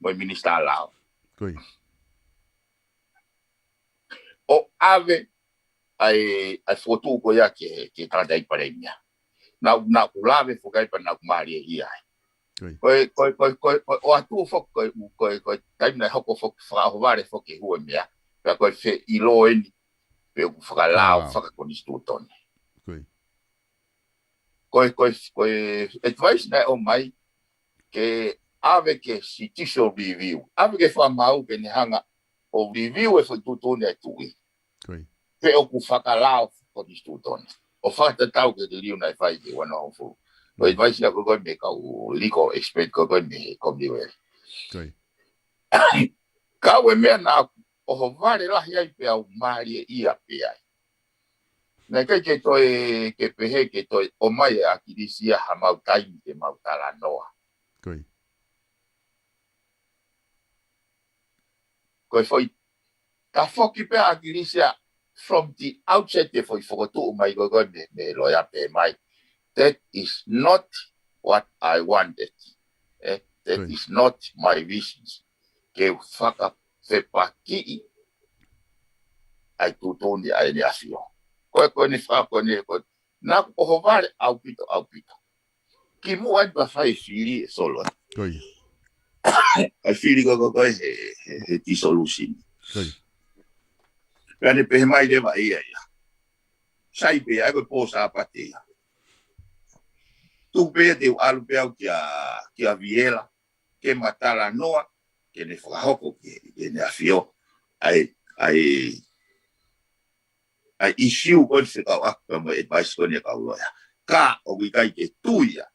mo e Minisitā Lao. Ko ia. ʻO ʻave ai, ai fokotuʻu ko ia ke, ke tangata ʻi Palēmia. Naʻa, naʻa ku lave foki ai pea naʻa ku mālieʻia ai. Ko ia. Ko e, ko e, ko e, ko e, ko e, ʻo atu foki, ko e, ko e, ko e taimi naʻe hoko foki, fakaʻohovale foki hua meʻa. Pea ko e feʻiloʻi eni, pe ʻoku fakalao, fakalao fakakonisitūtone. Ko ia. Ko e, ko e, ko e advice naʻe ʻomai ke ʻave ke judicial review. ʻAve ke fakamaau ke ne hanga ʻo review e foʻi tuʻutuʻuni ʻa e tuʻi. Ko ia. Pe ʻoku fakalao konisitūtone. ʻO fakatatau ki he liliu naʻe fai he ua noa hongofulu. Ko e advice ia ko ē mei he kau legal expert ko ē mei he Commonwealth. Ko ia. Ka ko e meʻa naʻa ku ʻohovale lahi ai pea u mālieʻia pē ai. Naʻe ʻikai ke toe, ke pehē ke toe ʻomai ʻe ʻAkilisi ia ha mau taimi ke mau talanoa. Ko ia. Ko e foʻi tafoki pē ʻa ʻAkilisi ia from the outset, e foʻi fokotuʻu mai ko ē mei, mei he loea pē mai. That is not what I wanted. Eh, that is not my visions. Ke u fakafepakiʻi ʻa e tuʻutuʻuni ʻa ʻEne ʻAfio. Ko e, ko ʻene fa-, ko ʻene, ko e, naʻa ku ʻohovale ʻaupito, ʻaupito. Kimuʻa eni pea fai e fili ʻe Solo. Ko ia. ʻA e fili ko ē, ko ē, ko ē he, he, he dissolution. Ko ia. Pea ne pehē mai leva ia ia. Sai pē, ʻa ia ko e pō Sāpate ia. Tuku pē ia te u ʻalu pē au kia, kia Viela, ke ma talanoa, ke ne fakahoko ki, ki ʻEne ʻAfio ʻa e, ʻa e, ʻa e issue ko eni fekauʻaki pea mo e advice ko eni ʻa e kau loea. Ka ʻoku ʻikai ke tui ia.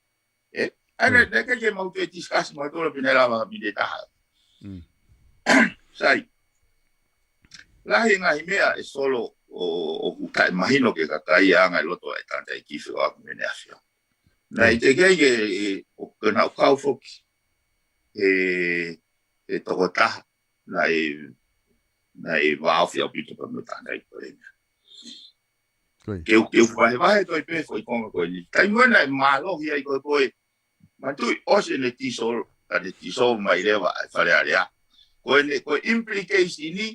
Eh? ʻA ia, naʻe ʻikai ke mau toe discuss mautolu pea naʻe lava ha miniti ʻe taha. Mm. Sai. Lahi e ngaahi meʻa ʻe Solo ʻo, ʻoku taʻemahino ki he kakai ʻa e anga e loto ʻa e tangataʻeiki fekauʻaki mo ʻEne ʻAfio. Naʻe ʻikai ke, ʻe, ʻo, ke nau kau foki he, he tokotaha naʻe, naʻe vāofi ʻaupito pea mo e tangataʻeiki Palēmia. Ko ia. Ke u, ke u vahevahe ko ē pē foʻi konga ko eni. Taimi ko ē naʻe mālohi ai ko ē ko ē. Manatuʻi ʻosi ʻene dissolve, ka ne dissolve mai leva ʻa e Fale Alea. Ko ʻene, ko e implication ni,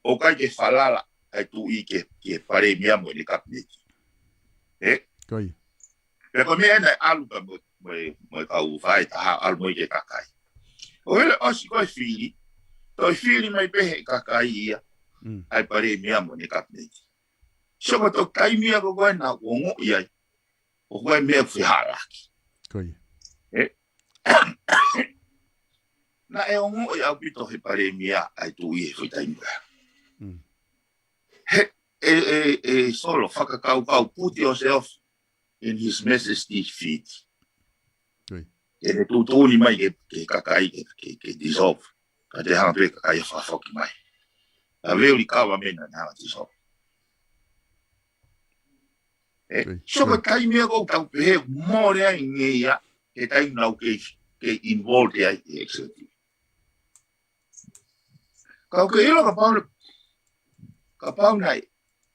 ʻoku ʻikai ke falala ʻa e tuʻi ki he, ki he Palēmia mo ʻene Kapineti. Eh? Ko ia. Pea ko e meʻa naʻe ʻalu pea mo, mo, mo e kau faʻahitaha, ʻalu mo ia ki he kakai. ʻO hele ʻosi ko ē fili, toe fili mai pē he kakai ia, mm, ʻa e Palēmia mo ʻene Kapineti. So ko e toki taimi ia ko ē naʻa ku ongoʻi ai, ʻoku ʻi ai e meʻa fehālaaki. Ko ia. Eh? Naʻe ongoʻi ʻaupito he Palēmia ʻa e tuʻi he foʻi taimi ko ē. Mm. He, ʻe, ʻe, ʻe Solo, fakakaukau, put yourself in His Majesty's feet. Ko ia. ʻEne tuʻutuʻuni mai ki he, ki he kakai ke, ke, ke dissolve. Ka te hanga pē kakai ʻo fakafoki mai. A very government naʻa ne hanga dissolve. Eh, ko ia. So ko e taimi ia ʻoku tau pehē mole ai ngeia, he taimi naʻa ku kei, kei involved ai he executive. Ka ʻoku ke ʻilo kapau, kapau naʻe,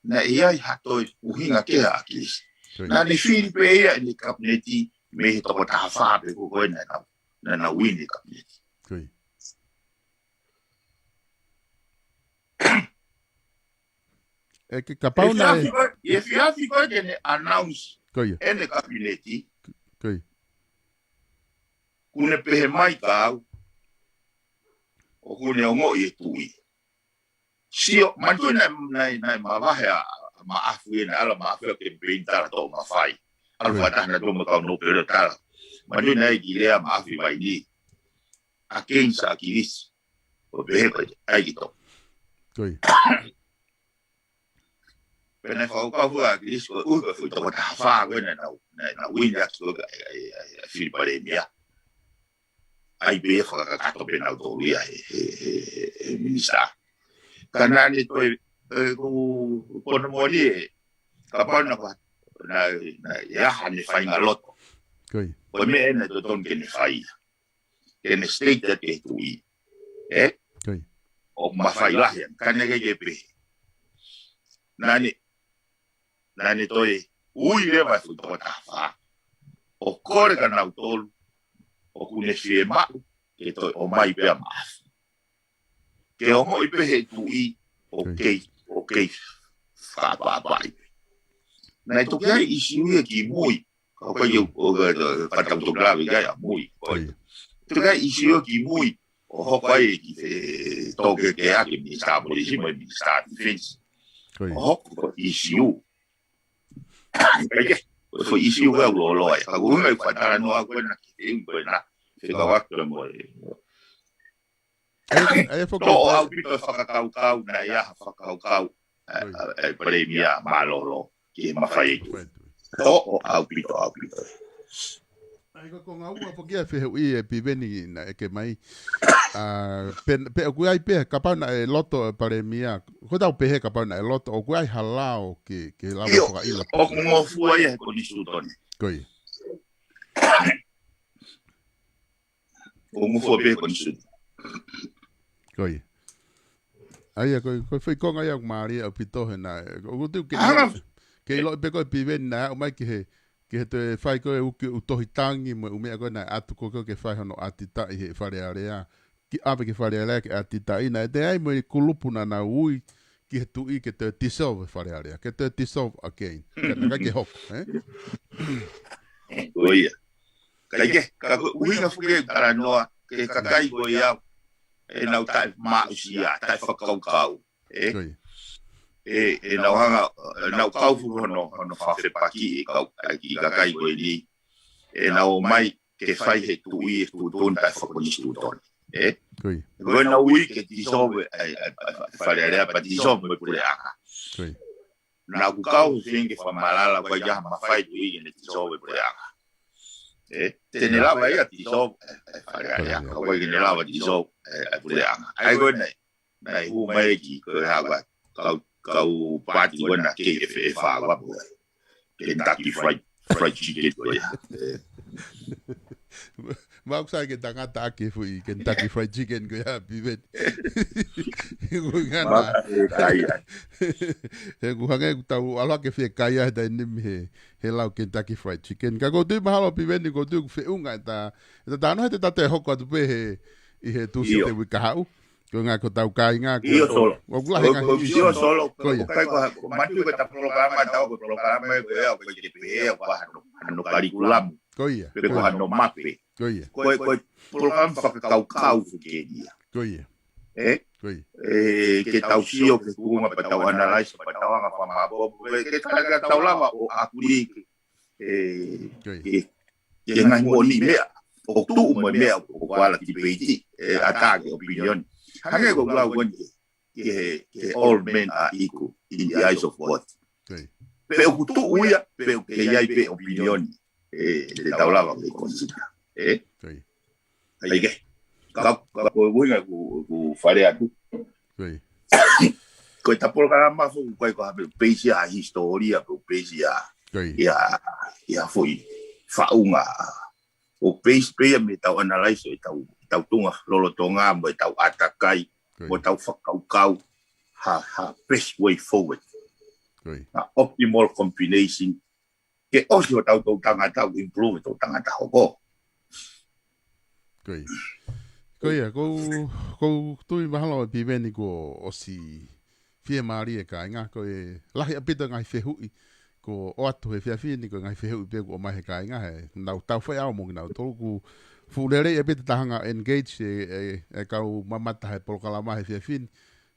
naʻe ʻi ai ha toe ʻuhinga kehe ʻa ʻAkilisi. Ko ia. Naʻa ne fili pē ia ʻene Kapineti mei he toko taha fā pē ko ē naʻa nau, naʻa nau win e Kapineti. Ko ia. ʻE ke kapau naʻe, ʻe fiafi ko ē, ʻe fiafi ko ē ke ne announce, ko ia, ʻene Kapineti. Ko ia. Kuo ne pehē mai kia au, ʻoku ne ongoʻi e tuʻi. Sio, manatuʻi naʻe, naʻe, naʻe mavahe ʻa, ʻa Maʻafu ʻi heʻene ʻalu ʻa Maʻafu ʻo campaign tala tō mafai. ʻAlu, ko ia, fakataha nautolu mo e kau Nōpele ʻo tala. Manatuʻi naʻe ʻi ai e kiʻi lea ʻa Maʻafu ʻi Vainī against ʻAkilisi. ʻO pehē ko ē, ʻai ki tō. Ko ia. Pea naʻe fakakaukau ʻa Kilisi ko e ʻuhi ko e foʻi toko taha fā ko ē naʻa nau, naʻa nau wini ʻaki ko ē ʻa e, ʻa e, ʻa e fili palēmia. ʻAi pē ia fakakakato pē nautolu ia he, he, he, he minisitā. Ka naʻa ne toe, ē, ko, ko hono moʻoni ē, kapau naʻe ko, naʻe, naʻe ʻi ai haʻane faʻahinga loto. Ko ia. Ko e meʻa ē naʻe totonu ke ne fai ia. Ke ne state that ke tuʻi. Ē? Ko ia. ʻO mafai lahi ange, ka naʻe ʻikai ke pehē. Naʻa ne, naʻa ne toe ui leva e foʻi toko taha fā. ʻO kole kia nautolu, ʻoku ne fiemaʻu, ke toe ʻomai pē ʻa Maʻafu. Ke ongoʻi pē he tuʻi, ʻoku kei, ʻoku kei fakaʻapaʻapaʻi pē. Naʻe toki ʻi ai e ʻīsiu ia kimui, ka ʻoku ʻikai ke u, ʻo, ʻo, ʻo, ka tau toki lave ki ai ʻamui. Ko ia. Toki ʻi ai e ʻīsiu kimui, ʻo hoko ai ki he tokeke ʻa e Minisitā Polisi mo e Minisitā Defense. Ko ia. ʻO hoko ko e ʻīsiu. ʻIkai ke, ko e foʻi ʻīsiu ʻoku lōloa ia. Ka ko e ʻuhinga ʻeku talanoa ko ena, ʻeku ko ena. Fekauʻaki mo e. ʻAi, ʻai foki. Toʻo ʻaupito e fakakaukau, naʻe ʻi ai ha fakakaukau. ʻE, ʻe, ʻe, palēmia mālōlō, ki he mafai ʻa e tuʻi. Toʻo ʻaupito, ʻaupito. ʻAi ko, ko e ngaahi ua foki ʻa e fehuʻi ē Piveni naʻe ʻeke mai. ʻA, pe, pe ʻoku ʻi ai pē, kapau naʻe loto e palēmia. Ko ʻetau pehē kapau naʻe loto, ʻoku ʻi ai ha lao ke, ke lava ʻio, fakaʻilo. ʻOku ngofua ia he konisitūtone. Ko ia. ʻOku ngofua pē he konisitūtone. Ko ia. ʻA ia, ko, ko e foʻi konga ia ʻoku mālie ʻaupito he naʻe. ʻOku ou tui ke ʻilo, ke ʻilo pē ko ē Piveni naʻe aʻu mai ki he, ki he toe fai ko ē ʻū kiʻi ʻū tohi tangi mo e ʻū meʻa ko ē naʻe ʻatu ko ē ke fai hono ʻatitaʻi he Fale Alea. Ke ʻave ki Fale Alea ke ʻatitaʻi naʻe toe ʻi ai mo e kulupu naʻa nau ui ki he tuʻi ke toe dissolve e Fale Alea. Ke toe dissolve again. Ka naʻe ʻikai ke hoko, ē? Ko ia. Ka ʻi ai ke, ka ko e ʻuhinga foki ʻeku talanoa, ki he kakai ko ia, ʻenau taʻemaʻusia, taʻefakakaukau, ē? Ko ia. ʻE, ʻenau hanga, ʻenau kau fuʻu hono, hono fakafepakiʻi, kau, ʻa e kiʻi kakai ko eni, ʻenau ō mai, ke fai he tuʻi, he tuʻutuʻuni taʻefakakonisitūtone, ē? Ko ia. Ko ʻenau ui ke dissolve, ʻa e, ʻa e, ʻa e, ʻa e Fale Alea, pea dissolve mo e puleʻanga. Ko ia. Naʻa ku kau he feinga ke fakamalala, ʻoku ʻikai ha mafai tuʻi ke ne dissolve e puleʻanga. Ē, te ne lava ia dissolve, ē, ē, Fale Alea, Fale Alea. ʻOku ʻikai ke ne lava dissolve, ē, ē, puleʻanga. ʻA ia ko ē naʻe, naʻe hū mai ki, ko e hā ko ē, kau, kau paati ko ē naʻe K F F ʻa ua ko ē. Kentucky Fried, Fried Chicken ko ia. Ē. Mau sai ke tangata ake foʻi Kentucky Fried Chicken ko ia, Piveni. Ko ngana. Mau sai ke kai ai. He ʻoku hangē ʻoku tau ʻalu hake fie kai ai he taimi ni he, he lau Kentucky Fried Chicken. Ka ʻoku ou tui mahalo Piveni, ʻoku ou tui ʻoku feʻunga ʻeta, ʻeta talanoa he te ta toe hoko atu pē he, ʻi he Tūsite ʻo e uike kahaʻu. Ko e ngaahi ko ʻetau kāinga, ko ʻIo, Solo. ʻOku lahi e ngaahi ʻIo, Solo. Ko ia. ʻOku ʻikai ko ha, ko e matu ko ʻeta polokalama, ʻetau ko e polokalama ko ia, ʻoku ʻikai ke pehē, ʻoku ʻikai ko hano, hano kalikulamu. Ko ia. Pe ko hano mape. Ko ia. Ko e, ko e polokalama fakakaukau foki ia. Ko ia. Ē? Ko ia. Ē, ke tau sio ki he tuʻunga pea tau analyze, pea tau hanga fakamāʻopoʻopo. Ē, ke tau, ke tau lava ʻo agree ke, ē, Ko ia. ke, ke ngaahi moʻoni meʻa. ʻO tuʻu mo e meʻa ʻoku ala tipeiti, ē, ʻatā ki he opinion. Hangē ko e lau ko eni ki he, ki he all men are equal in the eyes of God. Ko ia. Pe ʻoku tuʻu ia, pe ʻoku kei ʻi ai pē opinion. Ē, te tau lava ke consider. Ē? Ko ia. ʻA ia ke. Ka, ka ko e ʻuhinga ʻeku, ʻeku fale atu. Ko ia. Ko ʻeta polokalama foki ʻoku ʻikai ko ha peisi ʻa e hisitōlia, pe peisi ʻa, Ko ia. ʻa, ʻa e foʻi faʻunga. ʻOku peisi pē ia mei heʻetau analyze ʻo ʻetau, ʻetau tuʻunga lolotonga mo ʻetau ʻātakai, Ko ia. mo ʻetau fakakaukau, ha, ha best way forward. Ko ia. Ha optimal combination. Ke ʻosi hotau tangata, ʻo improve hotau tangata hoko. Ko ia. Ko ia, ʻoku ou, ʻoku ou tui mahalo ʻe Piveni kuo ʻosi fiemālie e kāinga, ko e lahi ʻaupito e ngaahi fehuʻi kuo ʻoatu he efiafi ni, ko e ngaahi fehuʻi pē kuo ʻomai he kāinga, he nau tau fai au mo kinautolu, ʻoku fuʻu lelei ʻaupito ʻeta hanga ʻo engage e, e, e kau mamata he polokalama he efiafi ni,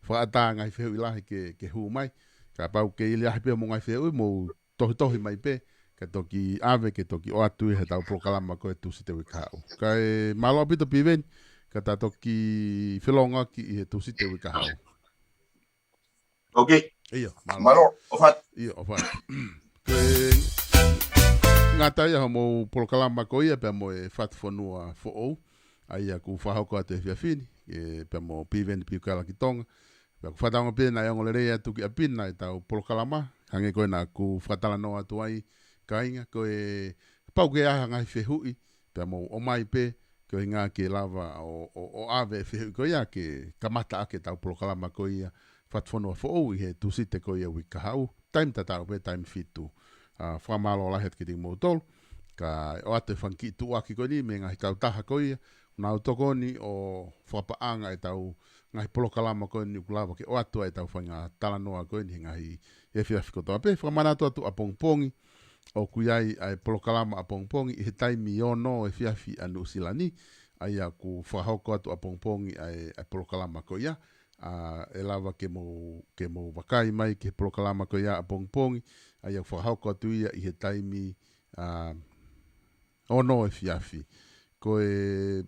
fakaʻatā e ngaahi fehuʻi lahi ke, ke hū mai, kapau ʻoku kei lahi pē hoʻomou ngaahi fehuʻi, mou tohitohi mai pē, kae toki ʻave, ke toki ʻoatu ʻi heʻetau polokalama ko e Tūsite uike kahaʻu. Kae mālō ʻaupito Piveni, ka ta toki felōngoaki ʻi he Tūsite uike kahaʻu. Ok. ʻIo, mālō. Mālō, ʻofa atu. ʻIo, ʻofa. Ko e ngata ia hoʻomou polokalama ko ia pea mo e Fatufonua Foʻou. ʻA ia ʻoku fakahoko atu he efiafi ni, ē, pea mo Piveni Piukala ki Tonga. Pea ʻoku fakatauange pē naʻe ongo lelei atu ki ʻapi na ʻetau polokalama, hangē ko ena ʻoku fakatalanoa atu ai, kāinga, ko e pau ke ʻi ai ha ngaahi fehuʻi, pea mou ʻomai pē, ko e ʻuhinga ke lava ʻo, ʻo, ʻo ʻave e fehuʻi ko ia ke kamata ʻaki ʻetau polokalama ko ia, Fatufonua Foʻou ʻi he Tūsite ko ia uike kahaʻu, taimi tatau pē, taimi fitu. ʻA, fakamālō lahi atu kiate kimoutolu, kae ʻoatu e fanga kiʻi tuʻuaki ko eni mei he ngaahi kautaha ko ia, nau tokoni ʻo fakapaʻanga ʻetau ngaahi polokalama ko eni ʻoku lava ke ʻoatu ai ʻetau fanga talanoa ko eni he ngaahi efiafi kotoa pē. Fakamanatu atu ʻapongipongi, ʻoku ʻi ai ʻa e polokalama ʻapongipongi ʻi he taimi ono efiafi ʻa Nuʻusila ni, ʻa ia ʻoku fakahoko atu ʻapongipongi ʻa e, ʻa e polokalama ko ia. ʻA, ʻe lava ke mou, ke mou vakai mai ki he polokalama ko ia ʻapongipongi, ʻa ia ʻoku fakahoko atu ia ʻi he taimi, ʻa, ono efiafi. Ko e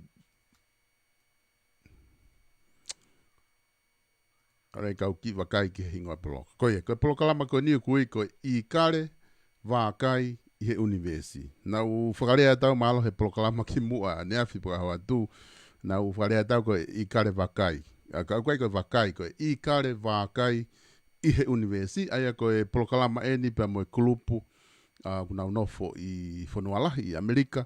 Kare kau kiʻi vakai ki he hingoa poloka. Ko ia, ko e polokalama ko eni ʻoku ui ko e ʻIkale Vākai ʻi he ʻUnivēsi. Naʻu fakalea ʻe au mahalo he polokalama kimuʻa, ʻaneafi pe ko e ʻaho atu. Naʻu fakalea ʻe au ko e ʻIkale Vākai. ʻA, ka ʻoku ʻikai ko e vakai, ko e ʻIkale Vākai ʻi he ʻUnivēsi. ʻA ia ko e polokalama eni pea mo e kulupu, ʻa, ʻoku nau nofo ʻi fonua lahi ʻi ʻAmelika.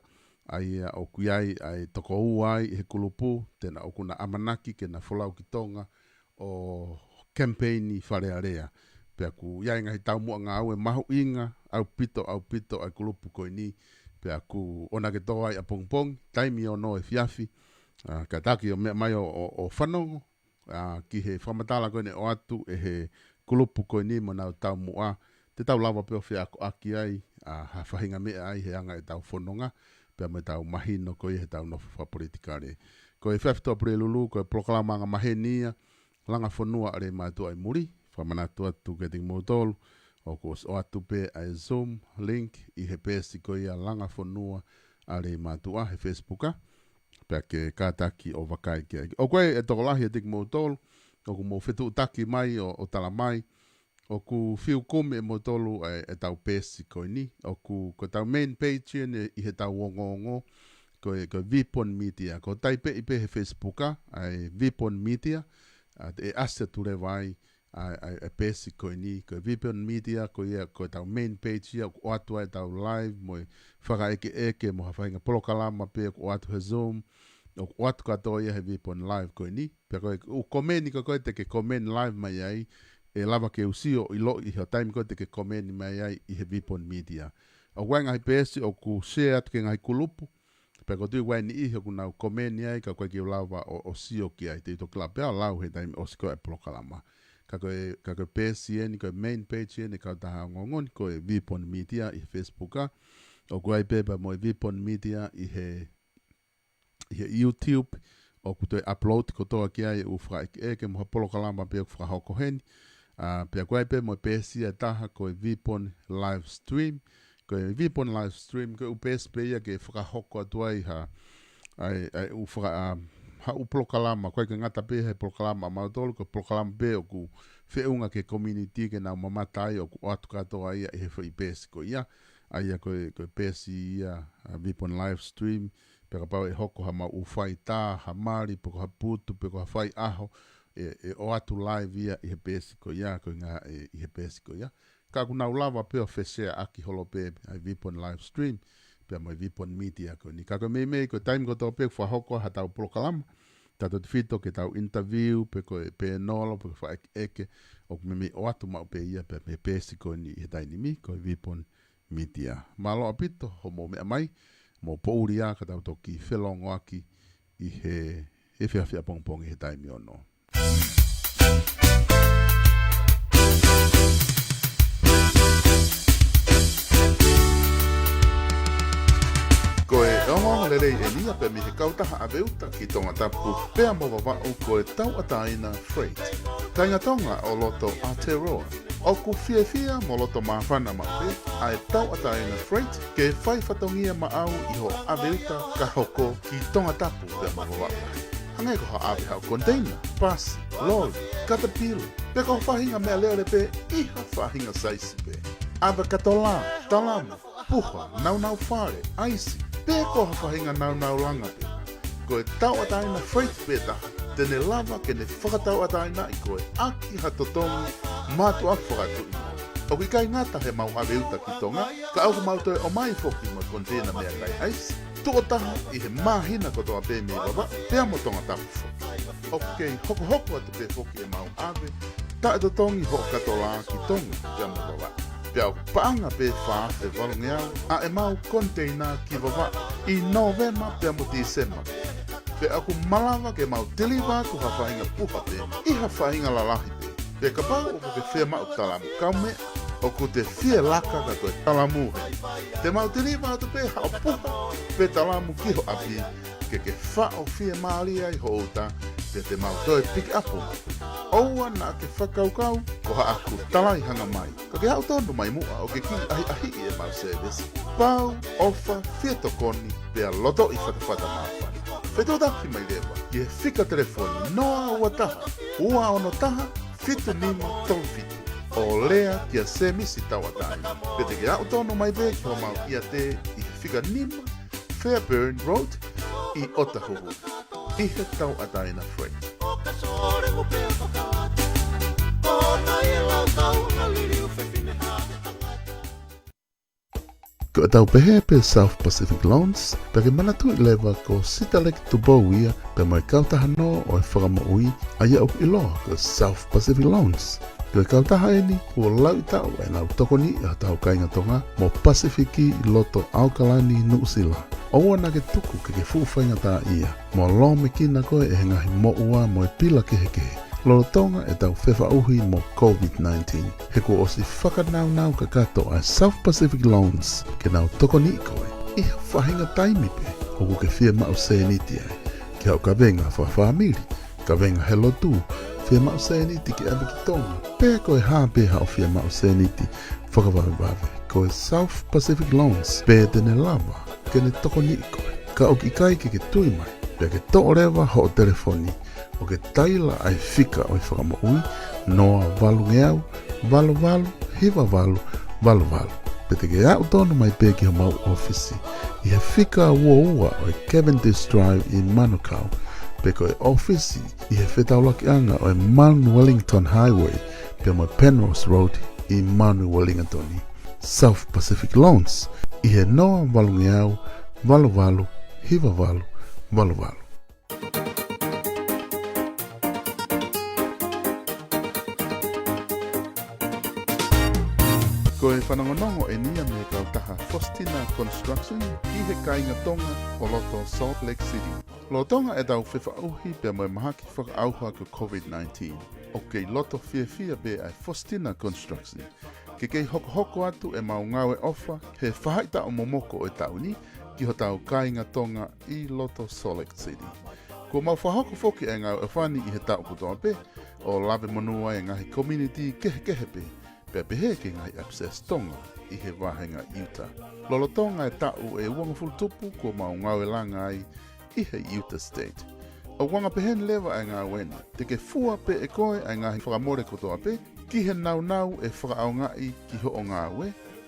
ʻA ia ʻoku ʻi ai ʻa e toko ua ai ʻi he kulupu, te na ʻoku na ʻamanaki ke na folau ki Tonga ʻo kemipeini Fale Alea. Pea ʻoku ʻi ai e ngaahi taumuʻa ngāue mahuʻinga ʻaupito, ʻaupito ʻa e kulupu ko eni. Pea ʻoku ʻoange ke tō ai ʻapongipongi, taimi ono efiafi. ʻA, kātaki ʻo meʻa mai ʻo, ʻo, ʻo fanongo, ʻa, ki he fakamatala ko eni ʻoatu ʻe he kulupu ko eni mo ʻenau taumuʻa, te tau lava pē ʻo feakoʻaki ai, ʻa, ha faʻahinga meʻa ai he anga ʻetau fononga, pea mo ʻetau mahino ko ia heʻetau nofo fakapolitikale. Ko e efiafi Tuʻapulelulu, ko e polokalama angamaheni ia, Langa Fonua ʻa Leimātuʻa ʻi muli. Fakamanatu atu kiate kimoutolu, ʻoku ʻosi ʻoatu pē ʻa e Zoom link ʻi he peesi ko ia Langa Fonua ʻa Leimātuʻa he Facebook, ʻa, pea ke kātaki ʻo vakai ki ai. ʻOku ʻi ai e tokolahi ʻiate kimoutolu ʻoku mou fetuʻutaki mai ʻo, ʻo tala mai, ʻoku fiu kumi ʻe moutolu ʻa e, ʻetau peesi ko eni. ʻOku, ko ʻetau main page eni ʻi heʻetau ongoongo, ko e, ko e Vipon Media. Ko e taipeʻi pē he Facebook, ʻa, ʻa e Vipon Media, ʻa, te ʻasi atu leva ai ʻa, ʻa, ʻa e peesi ko eni, ko e Vipon Media, ko ia, ko ʻetau main page ia, ʻoku ʻoatu ai ʻetau live, mo e fakaʻekeʻeke, mo ha faʻahinga polokalama pē ʻoku ʻoatu he Zoom, ʻoku ʻoatu kātoa ia he Vipon Live ko eni. Pea ko e, ʻū komeni ko ē te ke komeni live mai ai, ʻe lava ke u sio ʻiloʻi ʻi he taimi ko ē te ke komeni mai ai ʻi he Vipon Media. ʻOku ʻi ai e ngaahi peesi ʻoku share atu ki he ngaahi kulupu, pea ʻoku ou tui ʻoku ʻi ai e niʻihi ʻoku nau komeni ai, ka ʻoku ʻikai ke u lava ʻo, ʻo sio ki ai, te u toki lava pē ʻo lau he taimi ʻosi ko ē ʻa e polokalama. Ka ko e, ka ko e peesi eni, ko e main page eni ʻa e kautaha ongoongo ni, ko e Vipon Media ʻi he Facebook, ʻa. ʻOku ʻi ai pē pea mo e Vipon Media ʻi he, ʻi he YouTube, ʻoku toe upload kotoa ki ai e ʻū fakaʻekeʻeke mo ha polokalama pē ʻoku fakahoko heni. ʻA, pea ʻoku ʻi ai pē mo e peesi ʻe taha ko e Vipon Live Stream. Ko e Vipon Live Stream, ko e ʻū peesi pē ia ke fakahoko atu ai ha, ʻa e, ʻa e ʻū faka-, ʻa, ha ʻū polokalama, ʻoku ʻikai ke ngata pē he polokalama ʻa mautolu, ko e polokalama pē ʻoku feʻunga ki he community ke nau mamata ai, ʻoku ʻoatu kātoa ia ʻi he foʻi peesi ko ia. ʻA ia ko e, ko e peesi ia, ʻa, Vipon Live Stream, pea kapau ʻe hoko ha mau ʻū faitā, ha mali, pe ko ha putu, pe ko ha faiʻaho, ʻe, ʻe ʻoatu live ia ʻi he peesi ko ia, ko e ʻuhinga ʻe, ʻi he peesi ko ia. Ka ʻoku nau lava pē ʻo feshare ʻaki holo pē ʻa e Vipon Live Stream, pea mo e Vipon Media ko eni. Ka ko e meimei, ko e taimi kotoa pē ʻoku fakahoko ai haʻatau polokalama, tautautefito ki heʻetau interview, pe ko e pēnolo, pe ko e fakaʻekeʻeke, ʻoku meimei ʻoatu maʻu pē ia pē mei he peesi ko eni ʻi he taimi ni, ko e Vipon Media. Mālō ʻaupito hoʻomou meʻa mai, mou poʻuli ā ka tau toki felōngoaki ʻi he, he efiafi ʻapongipongi he taimi ono. Ko e ongoongo lelei eni ia pē mei he kautaha ʻAveuta ki Tongatapu pea mo Vavaʻu, ko e Tauʻatāina Freight. Kāinga Tonga ʻo loto Aotearoa, ʻoku fiefia mo loto māfana maʻu pē ʻa e Tauʻatāina Freight ke fai fatongia maʻau ʻi hoʻo ʻave uta ka hoko ki Tongatapu pea mo Vavaʻu. Hangē ko haʻo ʻave haʻo container, pasi, loli, katapila, Pe ko ha faʻahinga meʻalele pē ʻi ha faʻahinga saisi pē. ʻAve katolā, talamu, puha, naunau fale, ʻaisi, pe ko ha faʻahinga naunau langa pē. Ko e tauʻatāina Freight pē taha te ne lava ke ne fakatauʻatāinaʻi koe ʻaki ha totongi mātuʻaki fakatuʻi. ʻOku ʻikai ngata heʻemau ʻave uta ki Tonga, ka ʻoku mau toe ʻomai foki mo e koniteina meʻakai ʻaisi tuʻo taha ʻi he māhina kotoa pē mei Vavaʻu pea mo Tongatapu foki. ʻOku kei hokohoko atu pē foki ʻemau ʻave taʻetotongi hoʻo katolā ki Tonga pea mo Vavaʻu. Pea ʻoku paʻanga pē fā afe valungeau ʻa ʻemau koniteina ki Vavaʻu ʻi Nōvema pea mo Tīsema. Pea ʻoku malava ke mau tiliva atu ha faʻahinga puha pē ʻi ha faʻahinga lalahi pē. Pea kapau ʻoku ke fiemaʻu talamu kaumeʻa, ʻoku te fie laka ka ko e talamu hē. Te mau tiliva atu pē haʻo puha pe talamu ki ho ʻapi, ke ke faʻo fiemālie ai ho uta, pea te mau toe pick up. ʻOua naʻa ke fakakaukau ko haʻaku talaihanga mai. Ka ke aʻu tonu mai muʻa ʻo ke kiʻi ʻahiʻahiʻi ʻemau service. Pau, ʻofa, fie tokoni, pea lotoʻi fatafata māfana. Fetuʻutaki mai leva ki he fika telefoni noa ua taha, ua ono taha, fitu nima tolu fitu. ʻO lea kia Semisi Tauʻatāina. Pe te ke aʻu tonu mai pē ki homau ʻiate ʻi he fika nima Fairburn Road ʻi ʻOtahuhu, ʻi he Tauʻatāina Freight. Ko ʻetau pehē pē South Pacific Loans, pea ke manatuʻi leva ko Sitaleki Tupou ia pea mo e kautaha nō ʻo e fakamoʻui, ʻa ia ʻoku ʻiloa ko South Pacific Loans. Ko e kautaha eni kuo lauʻi taʻu ʻenau tokoniʻi hotau kāinga Tonga mo Pasifiki ʻi loto ʻAokalani, Nuʻusila. ʻOua naʻa ke tuku ke ke fuʻu faingataʻaʻia mo lōmekina koe ʻe he ngaahi moʻua mo e pila kehekehe lolotonga ʻetau fefaʻuhi mo COVID nineteen. He kuo ʻosi fakanaunau kakato ʻa e South Pacific Loans ke nau tokoniʻi koe ʻi ha faʻahinga taimi pē ʻoku ke fiemaʻu sēniti ai, ki haʻo kavenga fakafāmili, kavenga he lotu, fiemaʻu sēniti ke ʻave ki Tonga, pe ko e hā pē haʻo fiemaʻu sēniti fakavavevave. Ko e South Pacific Loans pē te ne lava ke ne tokoniʻi koe. Ka ʻoku ʻikai ke ke tui mai, pea ke toʻo leva hoʻo telefoni ʻo ke taila ʻa e fika ʻo e fakamoʻui, noa valungeau, valu valu, hiva valu, valu valu. Pe te ke aʻu tonu mai pē ki homau ʻōfisi ʻi he fika ua ua ʻo e Cavendish Drive ʻi Manukau, pe ko e ʻōfisi ʻi he fetaulakiʻanga ʻo e Mount Wellington Highway pea mo e Penrose Road ʻi Mount Wellington. South Pacific Loans ʻi he noa valungeau, valu valu, hiva valu, valu valu. Ko e fanongonongo eni ia mei he kautaha Faustina Construction ki he kāinga Tonga ʻo loto Salt Lake City. Lolotonga ʻetau fefaʻuhi pea mo e mahaki fakaʻauha ko e COVID nineteen, ʻoku kei loto fiefia pē ʻa e Faustina Construction ke kei hokohoko atu ʻemau ngāue ʻofa he faʻahitaʻu momoko ʻo e taʻu ni ki hotau kāinga Tonga ʻi loto Salt Lake City. Kuo mau fakahoko foki ʻa e ngāue ʻofa ni ʻi he taʻu kotoa pē, ʻo lave monū ai e ngaahi community kehekehe pē, pea pehē ki he ngaahi access Tonga ʻi he vāhenga ʻIuta. Lolotonga e taʻu ʻe uangofulu tupu kuo mau ngāue langa ai ʻi he ʻIuta State. ʻOku anga peheni leva ʻa e ngāue ni. Te ke fua pē ʻe koe ʻa e ngaahi fakamole kotoa pē ki he naunau ʻe fakaʻaongaʻi ki hoʻo ngāue,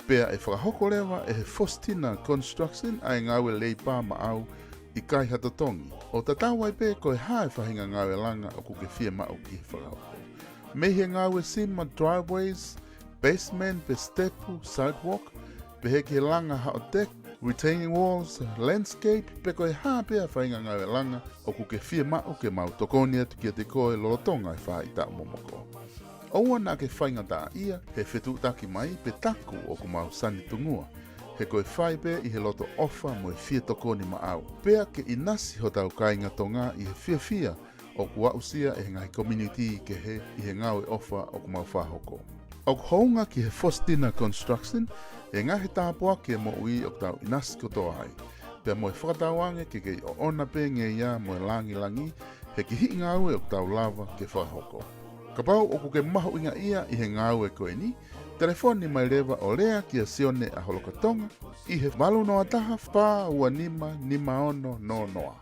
pea ʻe fakahoko leva ʻe he Faustina Construction ʻa e ngāue leipa maʻau ʻikai ha totongi, ʻo tatau ai pē ko e hā e faʻahinga ngāue langa ʻoku ke fiemaʻu ke fakahoko. Mei he ngāue sima driveways, basement pe sitepu, sidewalk, pehē ki he langa haʻo deck, retaining walls, landscape, pe ko e hā pē ʻa e faʻahinga ngāue langa ʻoku ke fiemaʻu ke mau tokoni atu kiate koe lolotonga e faʻahitaʻu momoko. ʻOua naʻa ke faingataʻaʻia he fetuʻutaki mai pe taku ʻoku mau sanitungua. He ko e fai pē ʻi he loto ʻofa mo e fie tokoni maʻau, pea ke ʻinasi hotau kāinga Tonga ʻi he fiefia ʻoku aʻusia ʻe he ngaahi community kehe ʻi he ngāue ʻofa ʻoku mau fakahoko. ʻOku hounga ki he Faustina Construction e ngaahi tāpuaki e moʻui ʻoku tau ʻinasi kotoa ai, pea mo e fakatauange ke kei ʻoʻona pē ngeia mo e langilangi he kihiʻi ngāue ʻoku tau lava ke fakahoko. Kapau ʻoku ke mahuʻingaʻia ʻi he ngāue ko eni, telefoni mai leva ʻo lea kia Sione ʻAholokatonga ʻi he valu noa taha, fā ua nima, nima ono noa noa.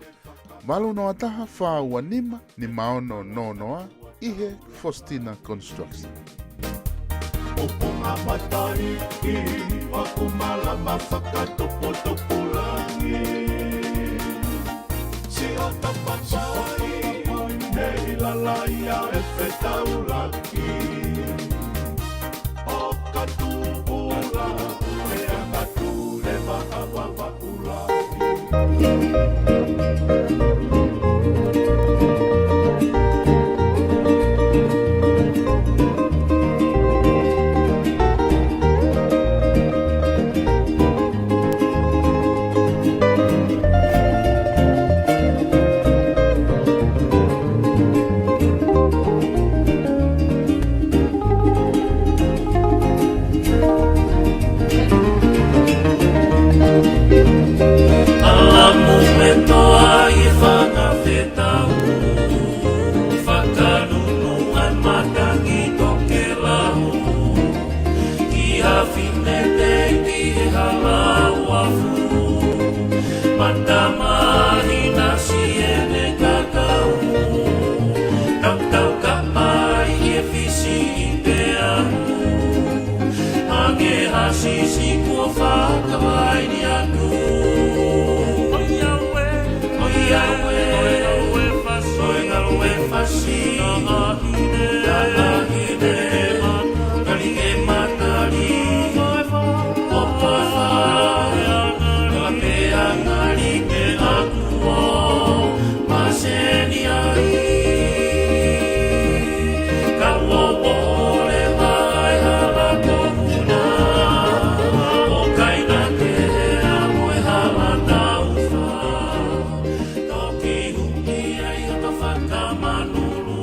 Valu noa taha, fā ua nima, nima ono noa noa, ʻi he Faustina Construction. ʻOku ngā matai ki ʻoku malama fakatopotopulahi. Siʻo tapatai nei lalaia e fetaulaki. ʻO ka tupula, e anga tule vaka vava. Ala mo e toa ʻi he fanga fetau, fakanunu ai matangi tokelau, ki ha fine teiti he hala uafu, mata mahina siʻene kakau, tautau kapai e fisi ʻi peau. Ange ha sisi kuo fakavaini atu. ʻOiauē, ʻoiauē, ʻoiauē fasi, ʻoiauē fasi. Taʻahine, taʻahine, kali e matali. Popo fa, kala pe angali pe aku o maseni ai. Ka ʻoku ʻole mai hala ko Huna, ʻo kaina ke hea mo e hala taufa. Toki huki ai ha ka fakamanulu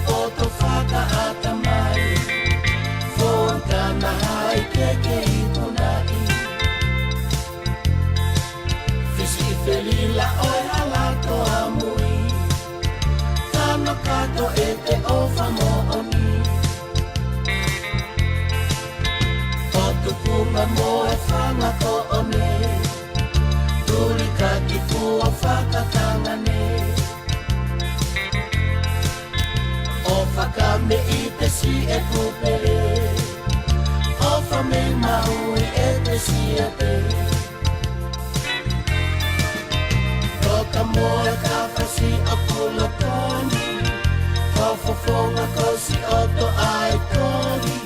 ʻOtu fakaʻatamai, Fontana High ke ke ikunaʻi. Fisi felila ʻo e hala ko amui, tano kato ʻete ʻofa moʻoni. ʻOtu kunga mo e fanga ko ʻone, tuli kaki kuo fakatangane. ʻOfa ka me i te si e kupele, ʻofa me maui e te si a te. Toka mo e ka fasi a kula toni, ʻofa fonga ko si ʻoto ai toni,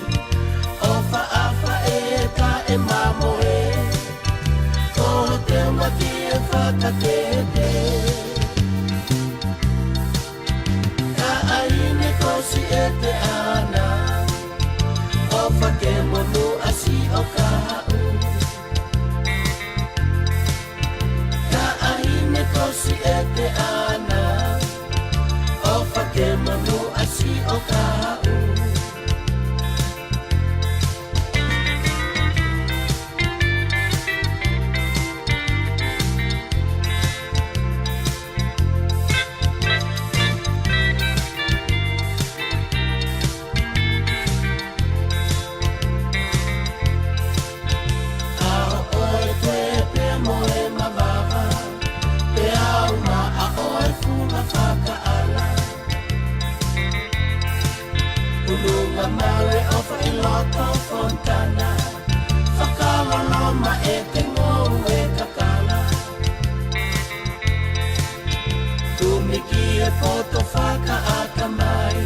ʻofa ʻafa e ta e mamoe, ko te maki e fakatete. Ka ʻaine ko si e te ana, ʻofa ke monu a si o ka haʻu. Ka ʻaine ko si e te ana, ʻofa ke monu a si o ka haʻu. ʻAho ʻo e tuepe mo e mavava, pe au ma a ʻo e funga fakaʻala. Pulunga maue ʻofa ʻi loto Fontana, fakaloloma e te ngoue kakala. Tumi ki e poto fakaʻatamai,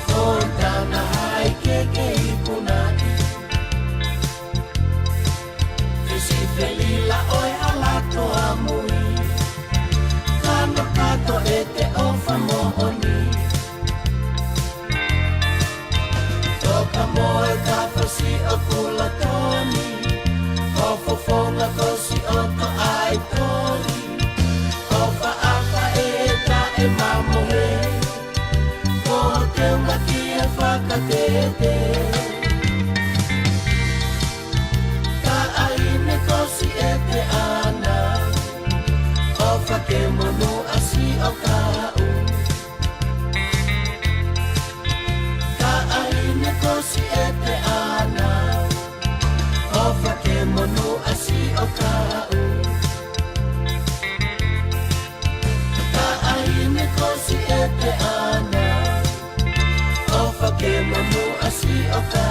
Fontana High ke ke ikunaʻi. Fisi felila ʻo e hala ko amui, kano kato ʻete ʻofa moʻoni. Toka mo e ka fasi a kula toni, ʻofa fonga ko si ʻoto ai toni, ʻofa ʻafa e ta e mamoe, ko te maki e fakatete. Ka ʻaine ko si e te ana, ʻofa ke monu a si o ka haʻu. Ka ʻaine ko si e te ana, ʻofa ke monu a si o ka haʻu. Ka ʻaine ko si e te ana, ʻofa ke monu a si o ka